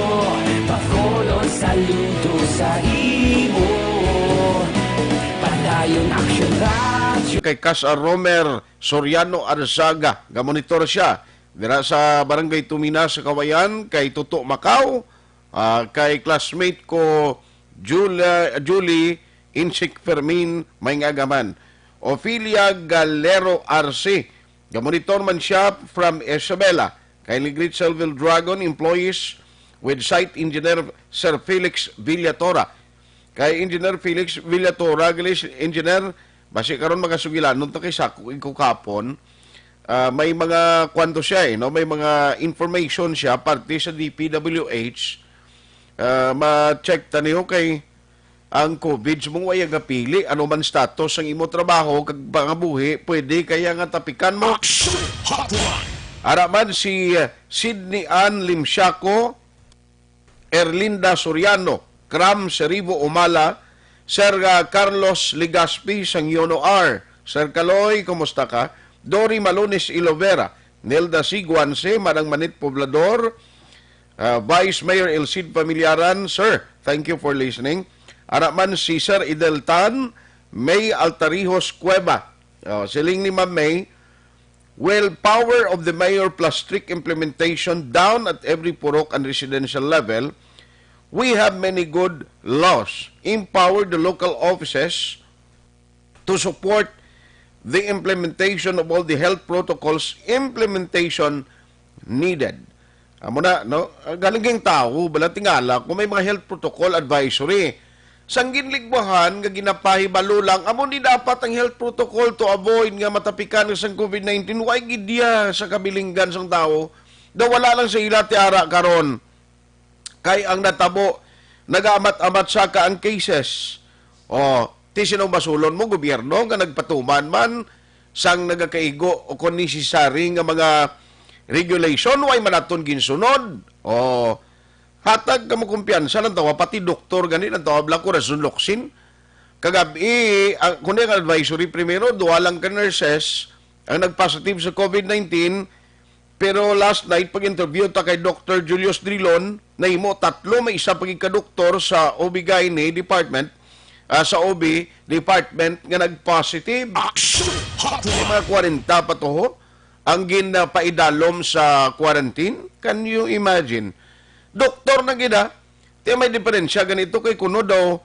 Bacolod, Saludo sa imo. Padayon Action Radyo. Kay Kas Romer Soriano Arzaga, gamonitor siya dira sa Barangay Tumina sa Kawayan, kay Tuto Macau, ah, kay classmate ko Julia, Julie Insik Fermin, may nga agaman. Ophelia Galero Arce, gamonitor man siya from Isabela. Kindly greet Selville Dragon employees with site engineer Sir Felix Villatora. Kay Engineer Felix Villatora, gali, engineer, basi karon magasugilanon ta kay sa ko igkukapon. Ah, may mga kwanto siya, eh, no? May mga information siya parte sa D P W H. Ah, ma-check ta niyo kay ang COVID sa mong way agapili, ano man status ang imo trabaho kag pangabuhi, pwede kaya nga tapikan mo. Action Hotline. Ara man si, uh, Sydney Ann Limsiaco, Erlinda Soriano, Cram Seribo Umala, Sir, uh, Carlos Legaspi sang Yono R. Sir Kaloy, kumusta ka? Dory Malunis Ilovera, Nelda Siguanse, Manang Manit Poblador, uh, Vice Mayor Elcid Familiaran, sir, thank you for listening. Ara man si Sir Idel Tan, May Altarijos Cueva. Oh, siling ni Ma'am May, well, power of the mayor plus strict implementation down at every purok and residential level. We have many good laws. Empower the local offices to support the implementation of all the health protocols implementation needed. Amo na, no? Galing kang tao, bala tingala, kung may mga health protocol advisory. Sang ginligbahan nga ginapahibalo lang, amo ni dapat ang health protocol to avoid nga matapikan sang COVID nineteen. Why gid diya sa kabilinggan sang tao? Daw wala lang sa ila tiara karon. Kay ang natabo, nagaamat-amat sa ka ang cases. O, ti sinong basulon mo, gobyerno nga nagpatuman man sang nagakaigo o kung necessary nga mga regulation, way man naton ginsunod. O, hatag kamo kumpiyansa lang tawa, pati doktor gani lang tawa, bla ko rason loksin. Kagabi, ang, kung ang advisory primero, duha lang ka nurses ang nagpositive sa COVID nineteen, pero last night, pag-interview ta kay Doctor Julius Drilon, nahimo tatlo, may isa pa gid ka doktor sa O B Gynae department, ah, sa O B department nga nag-positive. Action Hotline. May mga kwarenta pa to, ho, ang ginapaidalom sa quarantine. Can you imagine? Doktor na gid, ha? Ti may diferensya ganito kay kuno daw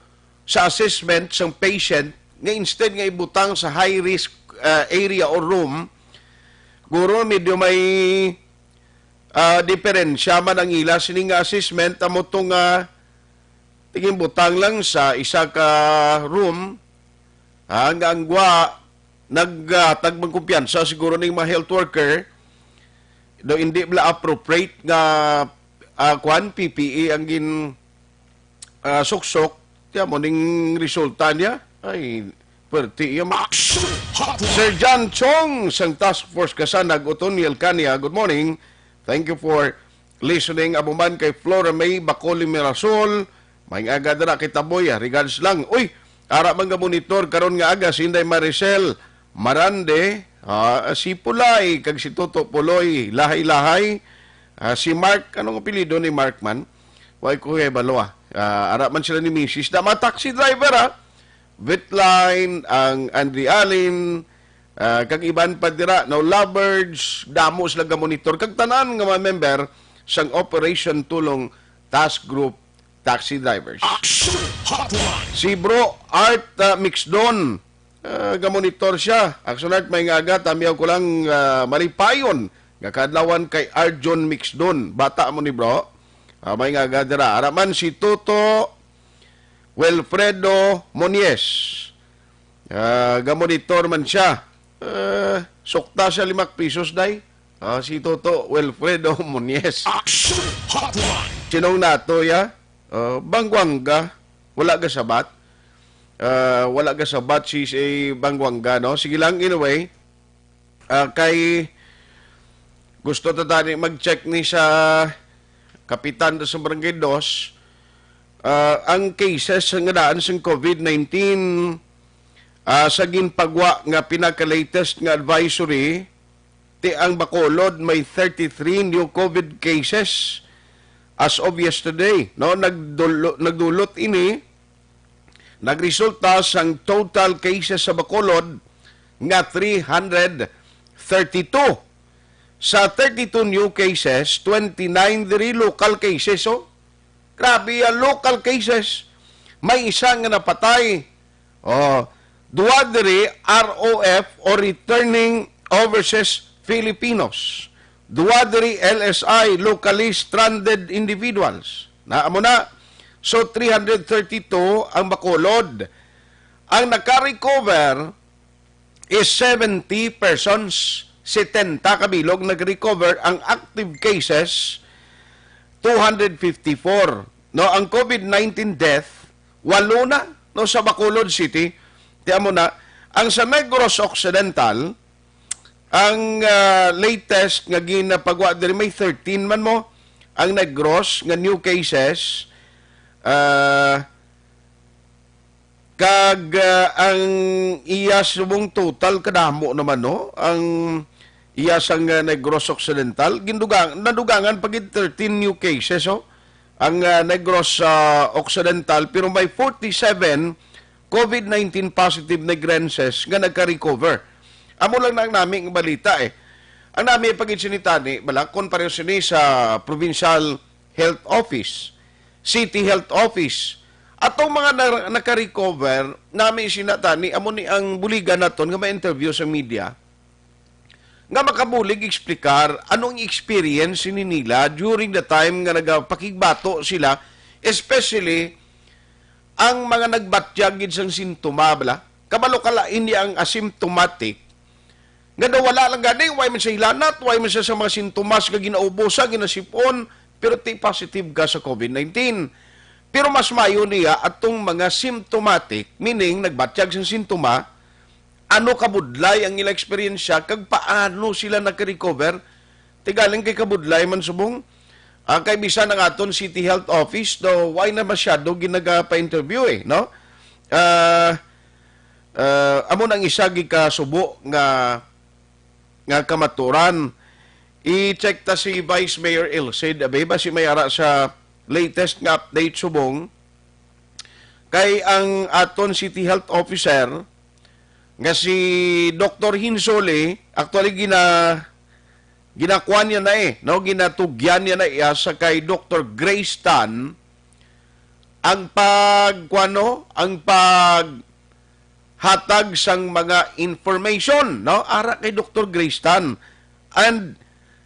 sa assessment sang patient nga instead nga ibutang sa high risk, ah, area or room, guro medyo may, ah, diferensya man ang ila sini nga assessment, amo to nga tingin butang lang sa isa ka room, ha, nga ang gwa naghatag man kumpiyansa siguro ning mga health worker, do hindi bala appropriate nga, ah, kwan, P P E ang gin, ah, suksok, tiyan mo ning resulta niya. Ay, perti yung Action Hotline. Sir John Chong sang Task Force Kasanag, Otoniel Kanya, good morning. Thank you for listening. Amo man kay Flora May Bacoli Mirasol, may aga dira kay Taboy, ah, regards lang. Uy, ara man nga monitor karon nga aga si Inday Maricel Marande, ah, si Pulay kag si Toto Puloy, lahay-lahay. Ah, si Mark, anong apelyido ni Mark man? Way ko kay balo, ah. Ah, ara man sila ni Misis. Da, mga taxi driver, ah. Vetline, ang Andre Allen, ah, kag iban pa dira, no, lovebirds, damo sila ga-monitor, kag tanan nga mga member sang Operation Tulong Task Group Taxi Drivers. Action Hotline. Si Bro Art, ah, Mixdon, ah, ga-monitor siya. Action Art, may nga aga, tamiyaw ko lang, ah, malipayon nga kaadlawan kay Arjun Mixdon. Bata mo ni bro. Ah, may nga aga dira. Ara man si Toto Wilfredo Monies. Ah, ga-monitor man siya. Ah, sukta siya limak pisos, day. Ah, si Toto Wilfredo Monies. Action Hotline. Sinong nato, ya? Ah, Bangwanga. Wala ga sabat. Ah, wala ga sabat si, si Bangwanga, no? Sige lang, anyway. Ah, kay gusto ta tani mag-check ni sa kapitan sa Barangay Dos. Ah, ang cases nga daan sang COVID nineteen, ah, sa ginpagwa nga pinaka-latest nga advisory, ti ang Bacolod may thirty-three new COVID cases. as of yesterday, no, nagdulo-, nagdulot ini, nagresulta sang total cases sa Bacolod nga three hundred thirty-two. Sa thirty-two new cases, twenty-nine diri local cases, oh. Grabe, ah, local cases. May isa nga napatay. Oh, duha diri R O F o returning overseas Filipinos. Duha diri L S I, locally stranded individuals. Na, amo na. So, three hundred thirty-two ang Bacolod. Ang naka-recover is seventy persons, setenta ka bilog nag-recover. Ang active cases, two hundred fifty-four. No, ang COVID nineteen death, walo na, no, sa Bacolod City. Ti amo na, ang sa Negros Occidental, ang, ah, latest nga ginapagwa diri may thirteen man mo. Ang Negros nga new cases, ah, kag, ah, ang iya subong total kadamo naman, no? Ang iya sang, ah, Negros Occidental, gindugang, nadugangan pa gid thirteen new cases, oh. Ang, ah, Negros, ah, Occidental, pero may forty-seven COVID nineteen positive Negrenses nga nagka-recover. Amo lang na ang nami nga balita, eh. Ang nami pagid sini tani, bala, kon pareho sini sa provincial health office, city health office, atong mga na-, naka-recover, nami sina tani, amo ni ang buligan naton nga ma-interview sa media, nga makabulig explicar anong experience ni nila during the time nga nagapakigbato sila, especially ang mga nagbatyag gid sang sintoma, bala. Kabalo ka, lain niya ang asymptomatic, nga daw wala lang gani, way man siya hilanat, way man siya sa mga sintomas nga ginaubusan, ginasipon, pero ti positive ka sa COVID nineteen. Pero mas mayo niya atong mga symptomatic, meaning nagbatyag sang sintoma, ano kabudlay ang ila eksperyensya, kag paano sila naka-recover? Ti galing kay kabudlay man subong. Ah, kay bisan ang aton City Health Office, do, why na masyado ginagapa-interview, eh, no? Ah, ah, amo nang isa gid ka subo nga, nga kamaturan. I-check ta si Vice Mayor Ilcid, abi, basi may ara sa latest nga update subong. Kay ang aton City Health Officer nga si Doktor Hinsole, actually gina-, ginakuan niya na, eh, no? Ginatugyan niya na iya sa kay Doktor Grace Tan ang pag-, kuwan, no? Ang paghatag sang mga information, no? Ara kay Doktor Grace Tan. And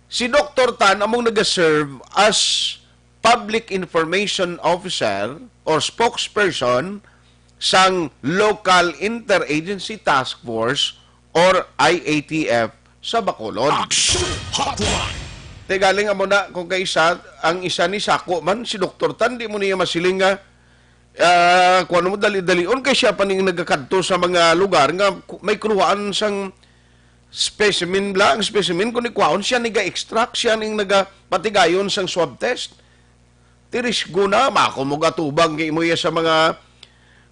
si Doktor Tan among nagaserve as Public Information Officer or spokesperson sang Local Interagency Task Force or I A T F sa Bacolod. Action Hotline. Ti galing amo na, kung kay isa, ang isa ni sako man, si Doktor Tan, di mo niya masiling nga, ah, kuwan mo, dali-dalion kay siya pa ning nagakadto sa mga lugar nga ku-, may kuluhaan sang specimen lang, specimen kung ikwaon siya, niga-extract siya ning nagapatigayon sang swab test. Ti risgo na, mako mo gatubang kay mo iya sa mga,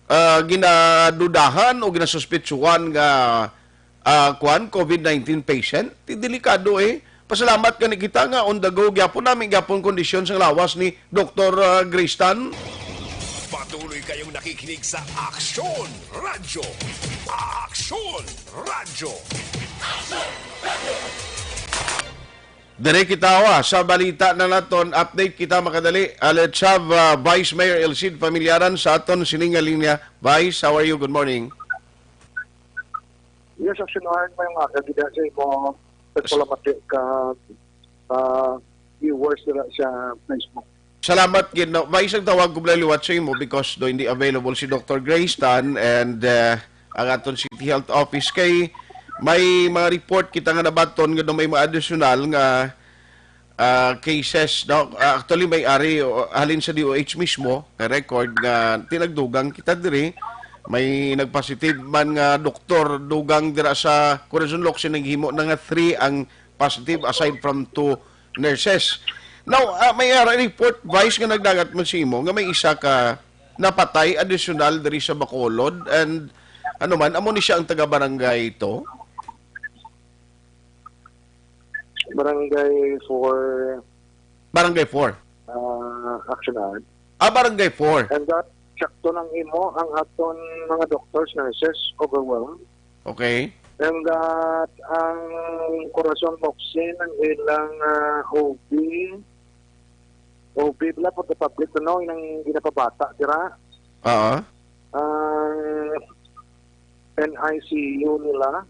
ah, ginadudahan o ginasuspitsuhan nga, ah, kuwan, COVID nineteen patient. Ti delikado, eh. Pasalamat gani kita nga on the go gyapon nami gyapon kondisyon sang lawas ni Doktor, ah, Grace Tan. Patuloy kayong nakikinig sa Aksyon Radyo. Aksyon Radyo. Dire kita, wa, sa balita na naton, update kita makadali. Ah, let's have, ah, Vice Mayor Ilcid Familiaran sa aton sining nga linya. Vice, how are you? Good morning. Yes, actually, may mga kagida sa imo. Salamat ka, ah, viewers nila sa Facebook. Salamat gid, no. Vice, ang tawag ko balay liwat sa imo because do hindi available si Doktor Grace Tan and, eh, ang aton City Health Office kay may mga report kita nga nabaton nga do may mga additional nga, ah, cases, no? Ah, actually, may ari, o, halin sa D O H mismo, nga record nga tinagdugang kita diri. May nagpositive man nga doktor dugang dira sa Corazon Locsin, naghimo na nga three ang positive aside from two nurses. Now, ah, may ara report, Vice, nga nagdangat man sa imo nga may isa ka napatay additional diri sa Bacolod and ano man, amo ni siya ang taga barangay to? Barangay four. Barangay four. ah, Action Art. Ah, Barangay four. And that, sakto lang imo ang aton mga doctors, nurses, overwhelmed. Okay. And that ang Corazon Boxing, ang ilang, ah, O B, O B bala for the public, no, inang ginapabata dira. Oo. Ang N I C U nila.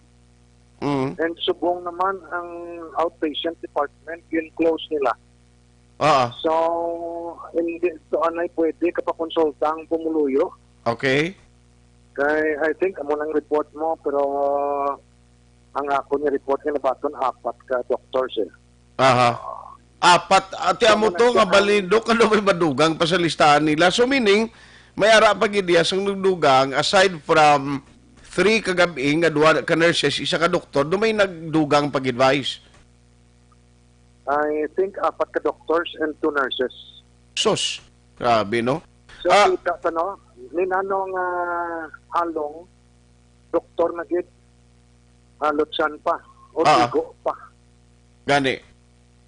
Mm. And subong naman ang outpatient department, gin-close nila. Oo. So, hindi to anay pwede kapakonsulta ang pumuluyo. Okay. Kay, I think, amo nang report mo, pero ang ako ni report nga nabaton apat ka doctors, eh. Aha. Apat, ati amo to nga bali, Dok, ano may madugang pa sa listahan nila. So, meaning, may ara pa gid iya sang nagdugang, aside from three kagab-i nga duha ka nurses, isa ka doktor, do may nagdugang pa gid, Vice? I think apat ka doctors and two nurses. Sus, grabe, no? So, Ah. kita sa, no, ni Nanong, ah, Along, doktor na gid, ah, lutsan pa, o Ah. tigo pa. Gani.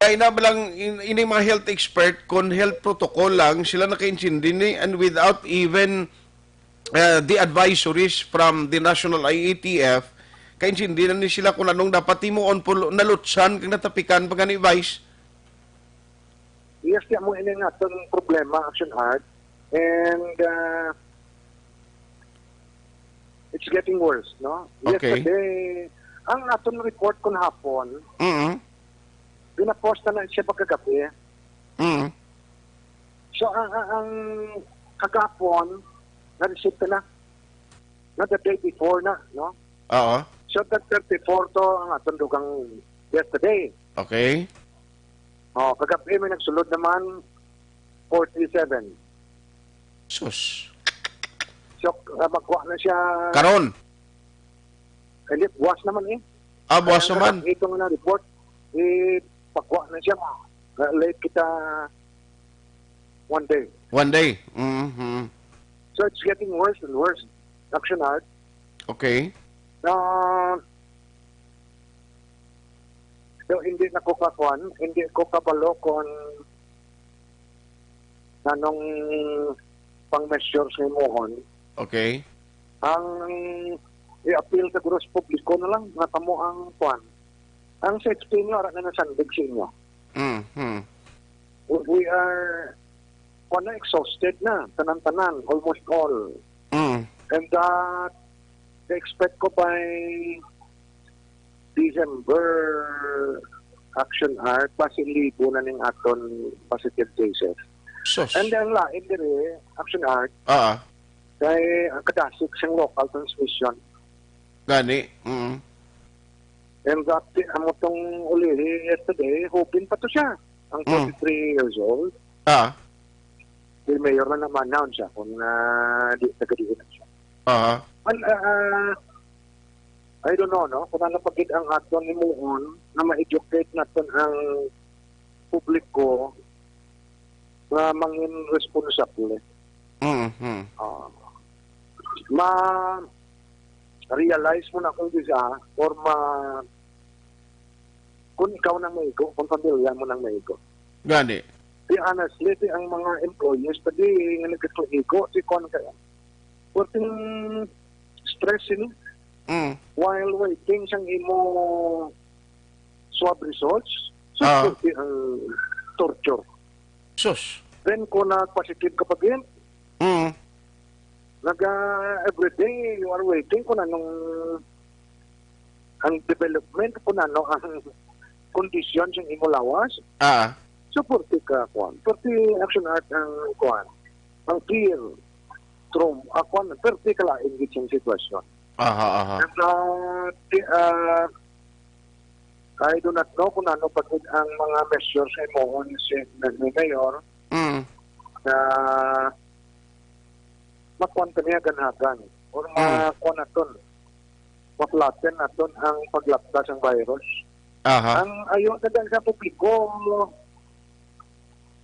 Kaya na lang, in-, ini mga health expert, kung health protocol lang, sila nakaintindi ni, and without even, uh, the advisories from the National I A T F, kaintindi na ni sila kung anong dapat timuon, pulo, nalutsan kag natapikan pa gani, Vice. Yes, di mo ini nga atong problema, Action Art. And, uh, it's getting worse, no? Okay. Yesterday, ang aton report kun hapon, Mm. ginapost na na siya pagkagabi. Mm. So, ang, ang, ang kagapon, na-receive na. Na the day before na, no? Oo. So, the thirty-four to ang aton dugang yesterday. Okay. Oh, kagabi may nagsulod naman, forty-seven. Sus. So, ah, magkuha na siya. Karon? Hindi, buwas naman eh. Ah, buwas Kaya naman. Ito nga na report, eh, pagkuha na siya. Ah, late kita one day. One day. Mm-hmm. So it's getting worse and worse. Action Art. Okay. Na, so hindi na ko kakuan, hindi ko kabalo kung nanong pang measures nga imuhon. Okay. Ang i-appeal sa guros publiko na lang nga kamo ang kuan. Ang safety niyo ara na nasandig sa inyo. Mm-hmm. We, we are kuan na, exhausted na, tanan-tanan, almost all. Mm. And that, I expect ko by December, Action Art, basi libo na ning aton positive cases. Sus. And ang lain diri, Action Art, Ah. kay ang kadasig sang local transmission. Gani. Mm. And that, amo tong ulihi yesterday, hoping pa to siya, ang Mm. forty-three years old. Ah. Di mayor na naman noon siya kung, ah, di taga diin na siya. Aha. Well, ah, I don't know, no? Kung ano pa gid ang aton himuon na ma-educate naton ang publiko nga mangin responsable. Mhm. Ah, ma-realize mo na kung bisa or ma-, kung ikaw nang maigo, kung pamilya mo nang maigo. Gani. Di honestly, di ang mga employees, pwede nga nagkatuigo, di kuwan kaya. Pwedeng stress ini. Mm. While waiting sang imo swab results, so Ah. pwede ang torture. Sus. Then kung nag-positive ka pa gid, Mm. naga everyday you are waiting kung anong ang development, kung ano ang kondisyon sa imo lawas. Ah. So, pwerte ka, kuwan. Pwerte Action Art ang, kuwan. Ang fear, trauma, ah, kuwan, pwerte ka lain gid sa sitwasyon. Aha, aha. And, uh, di, uh, I do not know kung ano pa gid ang mga measures sa imuhon si, ni Mayor Mm. na makuan pa niya ganhagan or Mm. makuan naton, ma-flatten naton ang paglapta sang virus. Aha. Ang ayo na lang sa publiko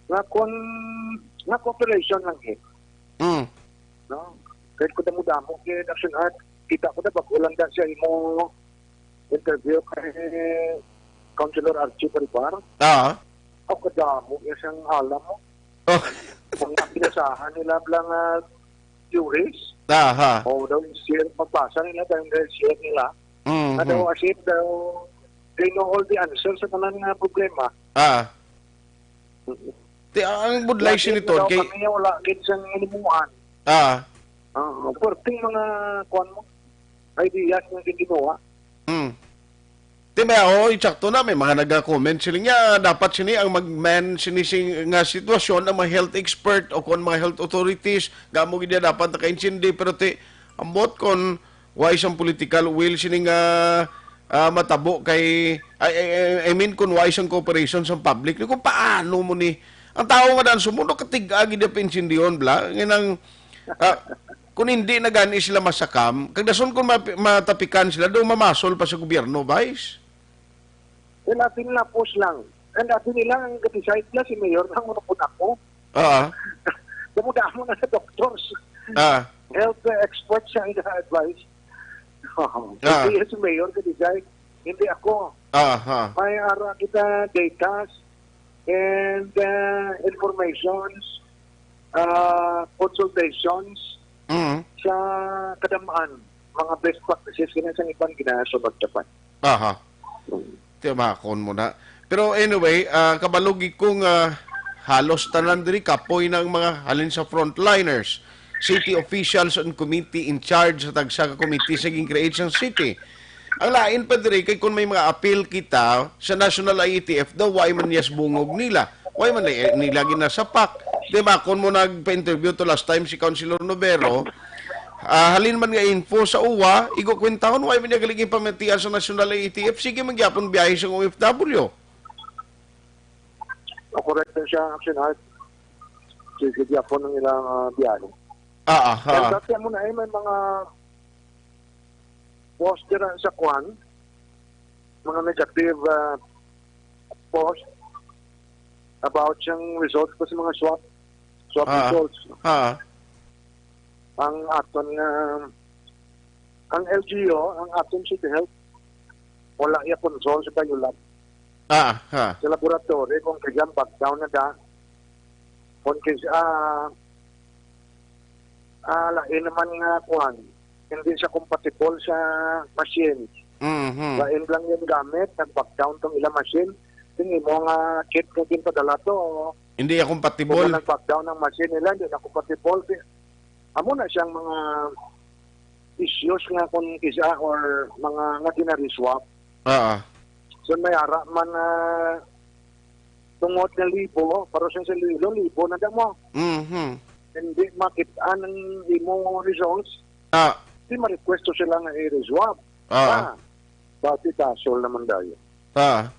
nga kun, nga cooperation lang eh. Mm. No? Kahit ko damo-damo kay Action Art, kita ko na bag-o lang da siya imo interview kay Councilor Archie Baribar. Ah. Ako kadamo niya siyang alam mo. Oh. Mga pinasahan nila lang, ah, theories. Aha. O daw, share, magbasa nila, daw, share nila. Mhm. Na daw, as if daw, they know all the answers sa tanan nga problema. Ah. Mm. Ti, ang budlay Lagi sini, na daw Ton, kay kami wala gid sang hinimuan. Ah. Ah, perting mga, kuwan mo, ideas nga ginhimuha. Mm. Ti, may, oo, insakto na, may mga naga-comment sila nga, dapat sini ang mag-man sini sing, nga sitwasyon, ang mga health expert o kon mga health authorities, gamo gid dapat nakaintindi, pero ti, ambot kon wala sang political will sini nga, ah, matabo kay, I, I, I mean, kung wala sang cooperation sa public, ni kung paano mo ni, ang tao nga daan sumuno, katig-a gid ang pinsindiyon, bla, nga nang, ah, kung hindi na gani sila masakam, kag dason kung ma-, matapikan sila, daw mamasol pa sa gobyerno, Vice? Well, atin na, pos lang. And atin nila ang ga-decide na si Mayor lang, ano po na ako. Ah. Damo-damo na sa doctors. Ah. Health, uh, experts ang ga-advise. Ah. Hindi yan si Mayor ga-decide. Hindi ako. Ah, ha. May ara kita datas and, uh, informations, uh, consultations Mm. sa kadamaan, mga best practices, ganyan sa iban ginasunod dapat. Aha. Mm. Tiyamakon mo na. Pero anyway, ah, kabalo gid ko nga halos tanan diri kapoy na ang mga halin sa frontliners, city officials and committee in charge sa tagsa ka committee sa gin-create sang city. Ang lain pa diri kay kung may mga appeal kita sa National I E T F daw, why man niyas bungog nila? Why man ni-, nila ginasapak? Di ba, kung mo nagpa-interview to last time si Councilor Novero, ah, halin man nga info sa uwa, igo kwentahon, why man niya galing ipamatian sa National I E T F? Sige man gyapon biyahe sa O F W. O, correct na siya, Action Art. Sige, gyapon ang ilang, ah, biyahe. Ah, ah, Kaya ah. dati mo na, eh, may mga post dira sa kwan, mga negative, ah, post about siyang results pa sa mga swab, swab Ah, results. ah. Ang aton nga, ang L G U, ang aton City Health, wala iya control sa Biolab. Ah, ha. Sa laboratory, kung kaya back down na da, kung kaya, ah, ah, lain naman nga kuwan, hindi siya compatible sa machine. Mhm. Lain lang yung gamit, nag-back down tong ilang machine. Yung imo nga kit nga ginpadala to, Hindi ya kung compatible. Nag-back down ang machine nila, hindi na compatible. Di, amo na siyang mga issues nga kung isa or mga nga ginariswap. Ah. So, may ara man na tungod nga libo, pero siya sa libo, libo na damo. Mhm. Hindi makita ang imo results. Ah. Di ma-request to sila nga i-reswap. Ah. Ah. Bati dasol naman dayo. Ah.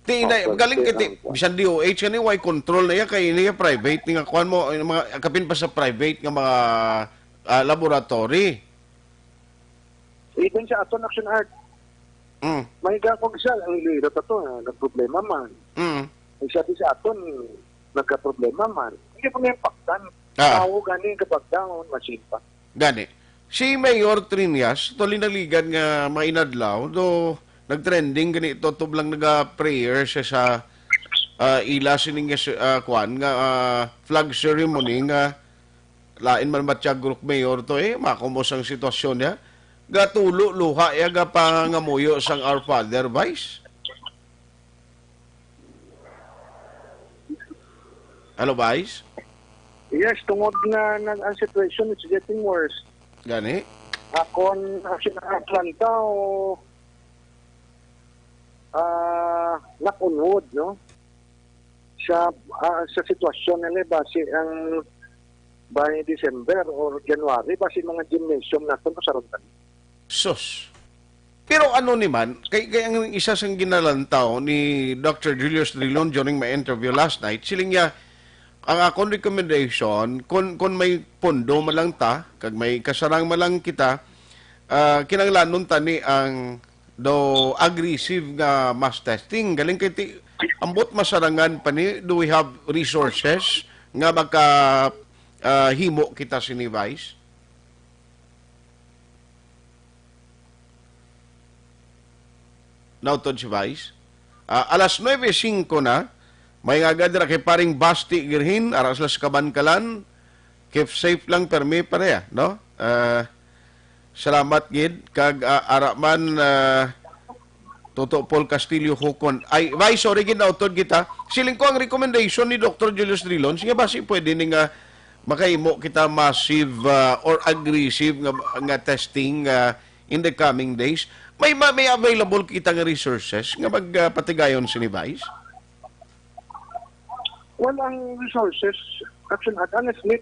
Ti, Oh, na, galing kay ti, ang kuwan. Bisan D O H, ani, way control na iya, kay niya private, ni nga kuwan mo, yung mga, kapin pa sa private nga mga, ah, laboratory. Even sa aton Action Art, Mm. may gakog siya, ang lilo ta to, ah, nagproblema man. Mm. Ang sabi sa aton, nagkaproblema man. Hindi po niya paktan. Ah. Tao gani ang kapagdaon, machine pa. Gani. Si Mayor Triñas, to linaligan nga mainadlaw, do nagtrending gani to, tublang naga-prayer siya sa, ah, ila sining, ah, kwan nga, ah, flag ceremony nga lain man ba siya group mayor to eh, makumos ang sitwasyon niya. Gatulo luha iya gapangamuyo sang Our Father, Vice. Hello, Vice? Yes, tungod nga nag-, ang situation is getting worse. Gani? Akon, ang sinaatlan tao, ah, knock on wood, no? Sa, ah, sa sitwasyon nila, basi ang by December or January, basi mga gymnasium naton, pasaruntan. Sus. Pero ano ni man, kay, kay ang isa sang ginalantaw ni Doctor Julius Drilon during my interview last night, siling niya, ang akong recommendation, kung, kung may pondo man lang ta, kag may kasarang man lang kita, ah, kinahanglanon ta ni ang daw aggressive nga mass testing. Galing kay ti-, ambot masarangan pa ni, do we have resources nga maka, ah, himo kita sini, Vice? Nautod si Vice. Ah, alas nuebe singko na. May nga agad ra kay paring Basti Girhin, ara sila sa Kabankalan. Keep safe lang, permi pareha, no? Ah, salamat gid kag, ah, ara man, ah, Toto Paul Castillo Hukon. Ay, Vice, sorry gid, nautod kita. Siling ko ang recommendation ni Doctor Julius Drilon, sige, basi pwede ni nga makahimo kita massive, ah, or aggressive nga, nga testing, ah, in the coming days. May ma-, may available kita nga resources nga mag, ah, patigayon sini, Vice? Well, ang resources, Action Act, honestly,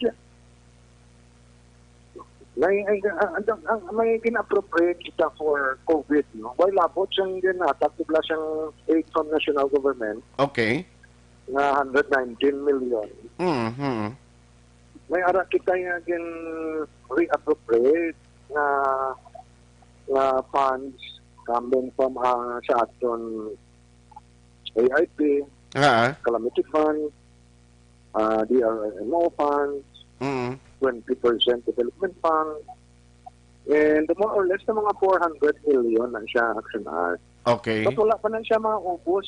may, ang, ang, ang, ang, may gina-appropriate kita for COVID, no? While labot siyang ginhatag, tubla siyang aid from national government Okay. nga hundred nineteen million. Mm-hmm. May ara kita nga gin-reappropriate nga, nga funds coming from, ah, sa aton A R P, Ah. Calamity Fund, ah, D R R M O funds, Mm. twenty percent development fund, and more or less na mga four hundred million na siya, Action Act. Okay. But wala pa na siya maubos.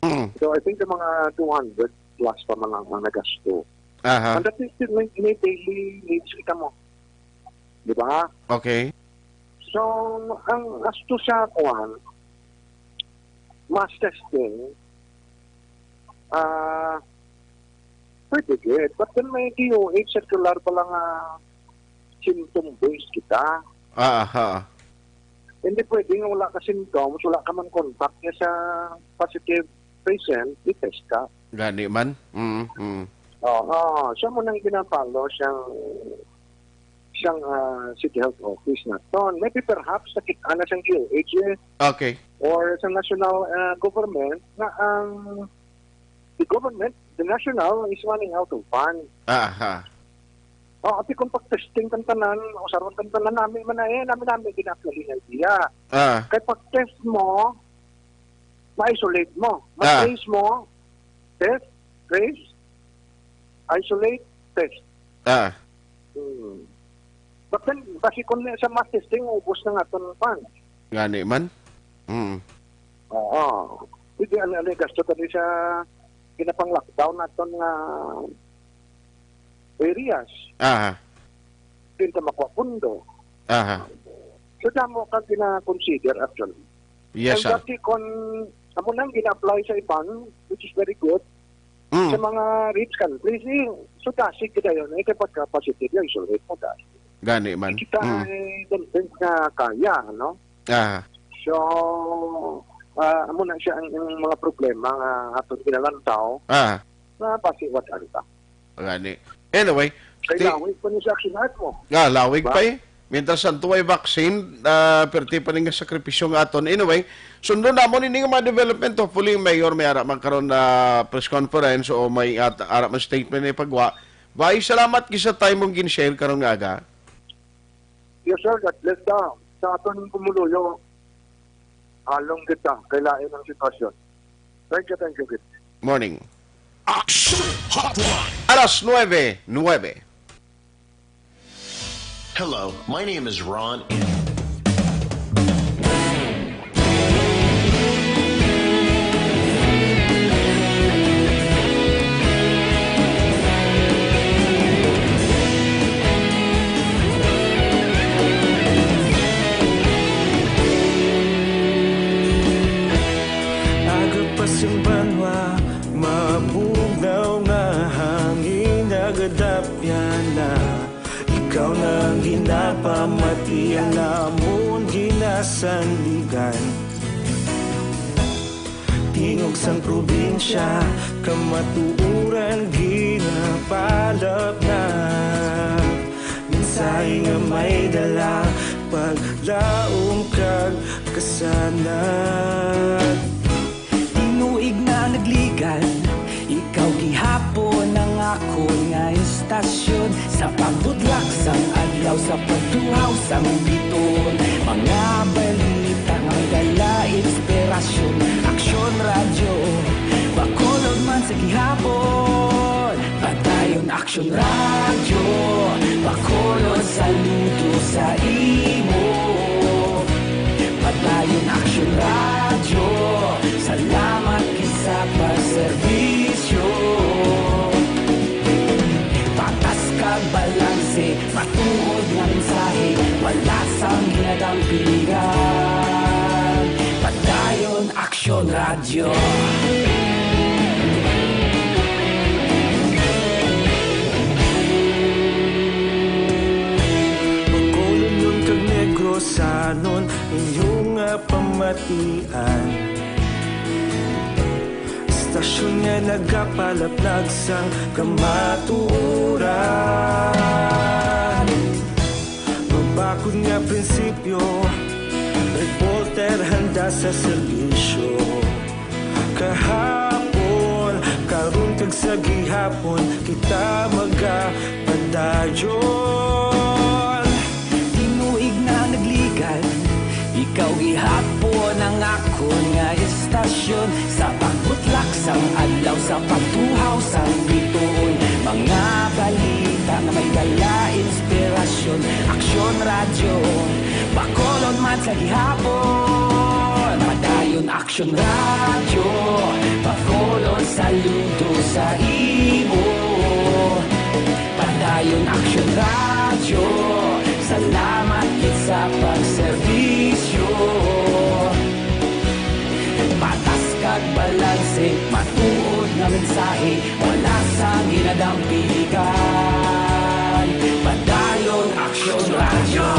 Mm. So, I think yung mga two hundred plus pa man ang, ang nagasto. Aha. And that is still may, may daily needs kita mo. Di ba? Okay. So, ang gasto sa kuwan, mass testing, ah, pwede gid. But then may D O H circular pa lang, ah, symptom-based kita. Ah, aha. Hindi pwede nga wala ka symptoms, wala ka man contact niya sa positive patient, i-test ka. Gani man. Mm, mm. Oo. So, mo nang ginapalo siyang, siyang, ah, City Health Office naton. Maybe perhaps nakita na siyang D O H eh, Okay. or sa national, ah, government na ang the government, the national is running out of funds. Aha. Oh, ati kung pag-testing kan tanan, usaron kan tanan nami man na eh, nami nami gina-actually nga idea. Ah. Kay pag-test mo, ma-isolate mo. Ah. Ma-trace mo, test, trace, isolate, test. Ah. Hmm. But then, basi kung sa mass testing, ubos na nga ton pan. Gani man. Mm. Oo. Hindi, ano, ano, gasto tani sa ginapang-lockdown naton nga areas. Aha. Din ta makuha pundo. Aha. So, damo ka gina-consider, actually. Yes, And sir. dati kon, amo nang gina-apply sa iban, which is very good, Mm. sa mga rich countries, eh, so, dasig ka dayon, eh, kay pagka positive, yung isolate mo, dasig. Gani man. Kita Mm. ay convince nga kaya, no? Ah. So, ah, amo na siya ang, ang mga problema nga aton ginalantaw Ah. na basi what anta. Gani. Anyway, Kay sti- lawig pa ni sa action act mo. Ah, lawig Ba? pa eh. Mientras tanto ay vaccine, ah, perti pa ni nga sakripisyo nga aton. Anyway, sundon namon ini nga mga development. Hopefully, Mayor, may ara man karon na press conference o may at-, ara man statement na ipagwa. Bay, salamat gid sa time mong gin-share karon nga aga. Yes, sir. God bless ta. Sa aton pumuluyo, halong kita. Kay lain ang sitwasyon. Thank you, thank you, good. Morning. Action Hotline. Alas nuebe, nuebe. Hello, my name is Ron. Aga pa sing banwa, mabugnaw nga hangin nagadapyan na. Ikaw na ang ginapamati, ang amon ginasandigan. Tingog sang probinsya, kamatuoran ginapalapnap. Mensahe nga may dala, paglaom kag kasanag. Tinuig na nagligan, ikaw gihapon ang akon nga istasyon. Sa pagbudlak sang adlaw, sa pagtuhaw sang biton, mga balita nga may dala inspirasyon. Aksyon Radyo, Bacolod man sa gihapon. Padayon Aksyon Radyo, Bacolod, saludo sa imo. Padayon Aksyon Radyo, salamat gid sa pagserbi. Bacolodnon kag Negrosanon, inyo nga pamatian. Istasyon nga nagapalaplag sang kamatuoran. Mabakod nga prinsipyo, reporter handa sa serbisyo. Kahapon, karon kag sa gihapon, kita magapadayon. Tinuig na nagligad, ikaw gihapon ang akon nga istasyon. Sa pagbutlak sang adlaw, sa pagtuhaw sang bituon, mga balita nga may dala inspirasyon. Aksyon Radyo, Bacolod man sa gihapon. Padayon Aksyon Radyo, Bacolod saludo sa imo. Padayon Aksyon Radyo, salamat gid sa pagserbisyo. Patas kag balanse, matuod nga mensahe, wala sang ginadampigan. Padayon Aksyon Radyo.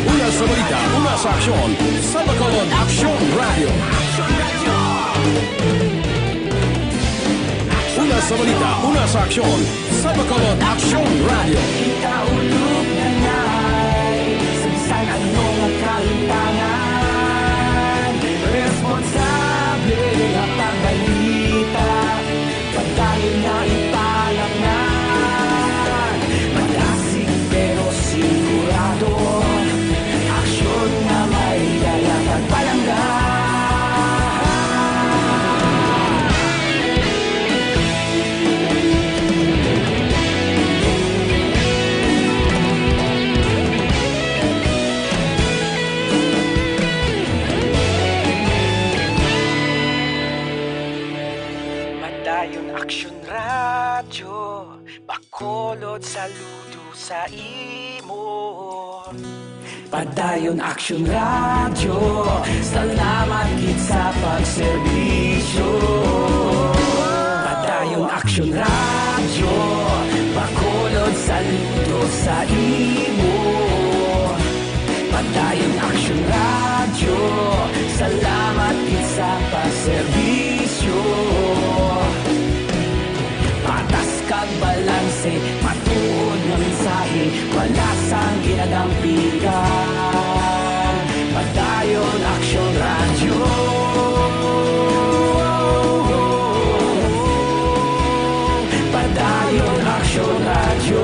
Una sa balita, una sa aksyon, sa Bacolod Aksyon Radyo. Una sa balita, una sa aksyon, sa Bacolod Aksyon Radyo. Kita ulog na ngay, sa bisan ano nga kalimtangan, responsable nga pagbalita. Padayon na ipalangnan, madasig pero sigurado. Aksyon nga may dala kag palangga. Padayon Aksyon Radyo, Bacolod saludo sa imo. Padayon Aksyon Radyo, salamat gid sa pagserbisyo. Padayon Aksyon Radyo, Bacolod saludo sa imo. Padayon Aksyon Radyo, salamat gid sa pagserbisyo. Patas kag balanse, matuod nga mensahe, wala sang ginadampigan. Padayon Aksyon Radyo. Padayon Aksyon Radyo.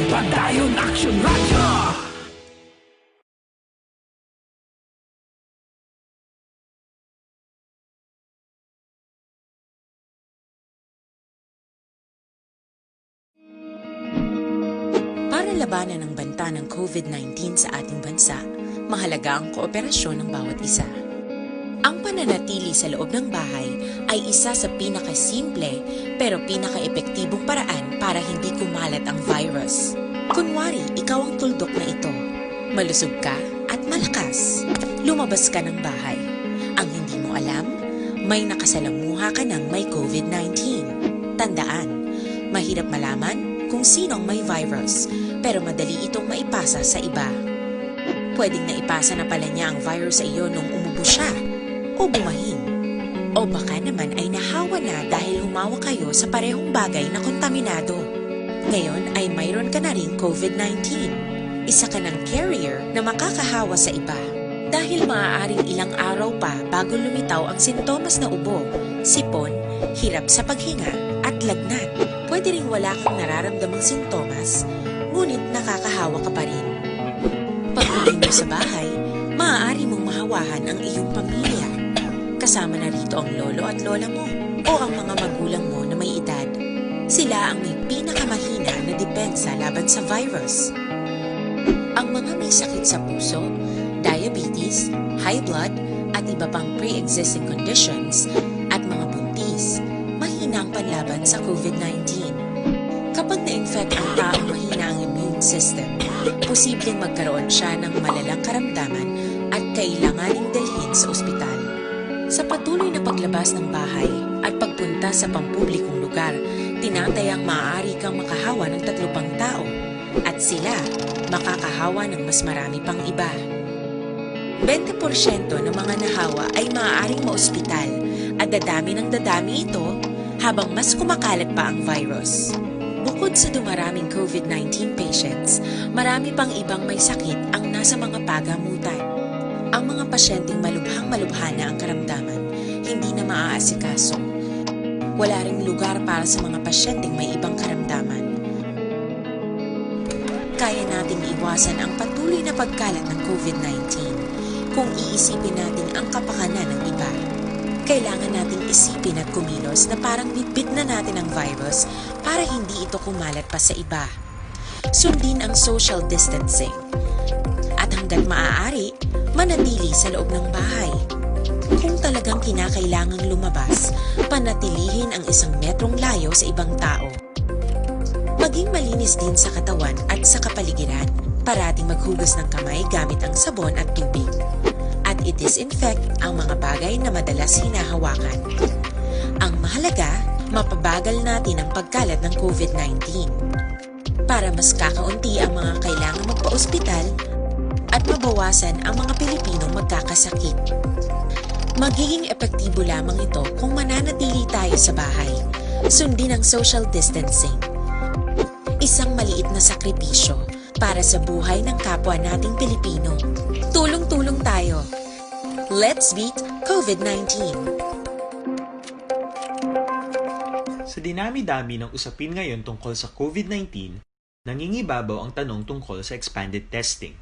Padayon Aksyon Radyo. Para labanan ang banta ng COVID nineteen sa ating bansa, mahalaga ang kooperasyon ng bawat isa. Ang pananatili sa loob ng bahay ay isa sa pinakasimple pero pinakaepektibong paraan para hindi kumalat ang virus. Kunwari, ikaw ang tuldok na ito. Malusog ka at malakas. Lumabas ka ng bahay. Ang hindi mo alam, may nakasalamuha ka ng may COVID nineteen. Tandaan, mahirap malaman kung sino ang may virus, pero madali itong maipasa sa iba. Pwedeng naipasa na pala niya ang virus sa iyo nung umubo siya o bumahin. O baka naman ay nahawa na dahil humawak kayo sa parehong bagay na kontaminado. Ngayon ay mayroon ka na ring COVID nineteen. Isa ka ng carrier na makakahawa sa iba. Dahil maaaring ilang araw pa bago lumitaw ang sintomas na ubo, sipon, hirap sa paghinga, at lagnat. Pwede ring wala kang nararamdamang sintomas, ngunit nakakahawa ka pa rin. Pag-uwi mo sa bahay, maaari mong mahawahan ang iyong pamilya. Kasama na rito ang lolo at lola mo o ang mga magulang mo na may edad. Sila ang may pinakamahina na depensa laban sa virus. Ang mga may sakit sa puso, diabetes, high blood, at iba pang pre-existing conditions, at mga buntis, mahina ang panlaban sa COVID nineteen. Kapag na-infect effect ang taong mahina ang immune system, posibleng magkaroon siya ng malalang karamdaman at kailanganing dalhin sa ospital. Sa patuloy na paglabas ng bahay at pagpunta sa pampublikong lugar, tinatayang maaari kang makahawa ng tatlo pang tao at sila makakahawa ng mas marami pang iba. Bente porsyento ng mga nahawa ay maaaring maospital at dadami ng dadami ito habang mas kumakalat pa ang virus. Bukod sa dumaraming COVID nineteen patients, marami pang ibang may sakit ang nasa mga pagamutan. Ang mga pasyenteng malubhang-malubha na ang karamdaman, hindi na maaasikaso. Wala ring lugar para sa mga pasyenteng may ibang karamdaman. Kaya nating iwasan ang patuloy na pagkalat ng COVID nineteen kung iisipin natin ang kapakanan ng iba. Kailangan nating isipin at kumilos na parang bitbit na natin ang virus para hindi ito kumalat pa sa iba. Sundin ang social distancing. At hanggat maaari, manatili sa loob ng bahay. Kung talagang kinakailangang lumabas, panatilihin ang isang metrong layo sa ibang tao. Maging malinis din sa katawan at sa kapaligiran. Parating maghugas ng kamay gamit ang sabon at tubig. At i-disinfect ang mga bagay na madalas hinahawakan. Ang mahalaga, mapabagal natin ang pagkalat ng COVID nineteen. Para mas kakaunti ang mga kailangang magpa-ospital at mabawasan ang mga Pilipinong magkakasakit. Magiging epektibo lamang ito kung mananatili tayo sa bahay. Sundin ang social distancing. Isang maliit na sakripisyo para sa buhay ng kapwa nating Pilipino. Tulong-tulong tayo. Let's beat COVID nineteen. Sa dinami-dami ng usapin ngayon tungkol sa COVID nineteen, nangingibabaw ang tanong tungkol sa expanded testing.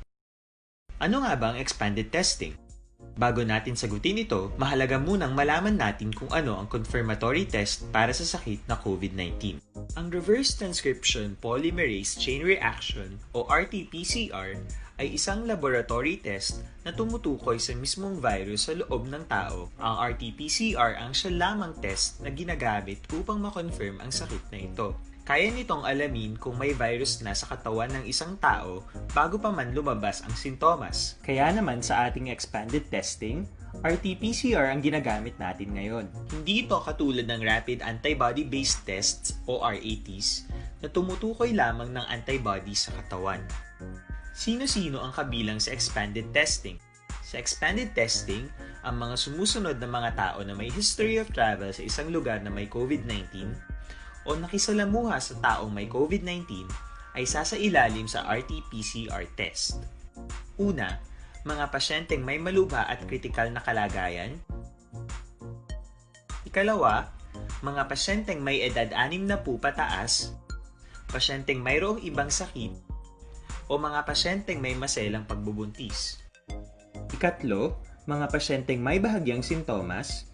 Ano nga ba ang expanded testing? Bago natin sagutin ito, mahalaga munang malaman natin kung ano ang confirmatory test para sa sakit na COVID nineteen. Ang reverse transcription polymerase chain reaction o R T P C R ay isang laboratory test na tumutukoy sa mismong virus sa loob ng tao. Ang R T P C R ang siya lamang test na ginagamit upang ma-confirm ang sakit na ito. Kaya nitong alamin kung may virus na sa katawan ng isang tao bago pa man lumabas ang sintomas. Kaya naman sa ating expanded testing, R T P C R ang ginagamit natin ngayon. Hindi ito katulad ng rapid antibody-based tests o R A Ts na tumutukoy lamang ng antibodies sa katawan. Sino-sino ang kabilang sa expanded testing? Sa expanded testing, ang mga sumusunod na mga tao na may history of travel sa isang lugar na may COVID nineteen o nakisalamuha sa taong may COVID nineteen ay sasailalim sa R T P C R test. Una, mga pasyenteng may malubha at kritikal na kalagayan. Ikalawa, mga pasyenteng may edad anim na po pataas, pasyenteng mayroong ibang sakit, o mga pasyenteng may maselang pagbubuntis. Ikatlo, mga pasyenteng may bahagyang sintomas.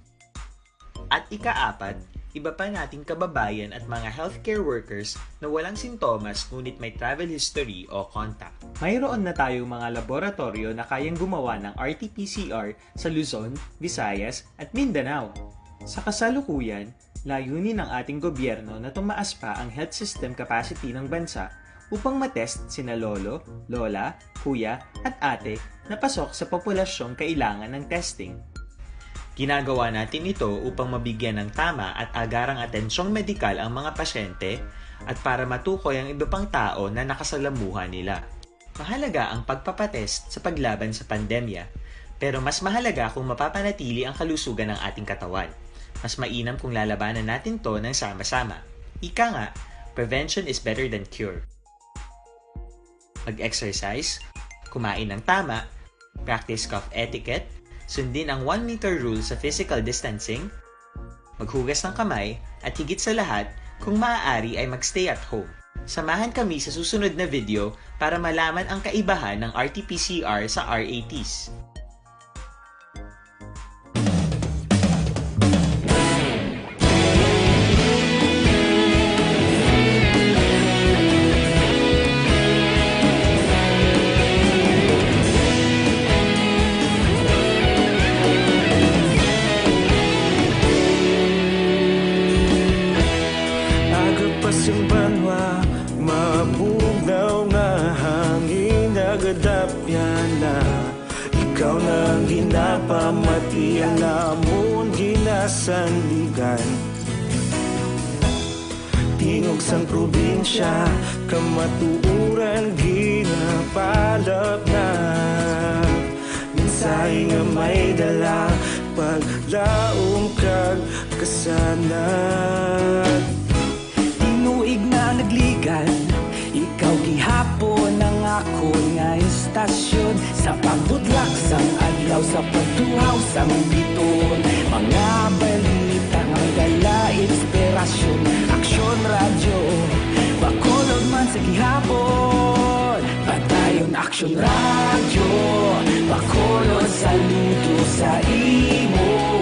At ikaapat, iba pa nating kababayan at mga healthcare workers na walang sintomas ngunit may travel history o contact. Mayroon na tayong mga laboratoryo na kayang gumawa ng R T P C R sa Luzon, Visayas, at Mindanao. Sa kasalukuyan, layunin ng ating gobyerno na tumaas pa ang health system capacity ng bansa upang matest sina lolo, lola, kuya, at ate na pasok sa populasyong kailangan ng testing. Ginagawa natin ito upang mabigyan ng tama at agarang atensyong medikal ang mga pasyente at para matukoy ang iba pang tao na nakasalamuha nila. Mahalaga ang pagpapatest sa paglaban sa pandemya, pero mas mahalaga kung mapapanatili ang kalusugan ng ating katawan. Mas mainam kung lalabanan natin 'to ng sama-sama. Ika nga, prevention is better than cure. Mag-exercise, kumain ng tama, practice cough etiquette, sundin ang one meter rule sa physical distancing, maghugas ng kamay, at higit sa lahat, kung maaari ay mag-stay at home. Samahan kami sa susunod na video para malaman ang kaibahan ng R T P C R sa R A Ts. Agapas yung banwa, Pamati ang namon ginasandigan. Tingog sang probinsya, kamatuoran ginapalapnag. Mensahe nga may dala, paglaom kag kasanag. Tinuig na nagligad, ikaw gihapon ang akon nga istasyon. Sa pagbutlak sang adlaw, sa pagtuhaw sang bituon, mga balita nga may dala inspirasyon. Aksyon Radyo, Bacolod man sa gihapon. Padayon Aksyon Radyo, Bacolod, saludo sa imo.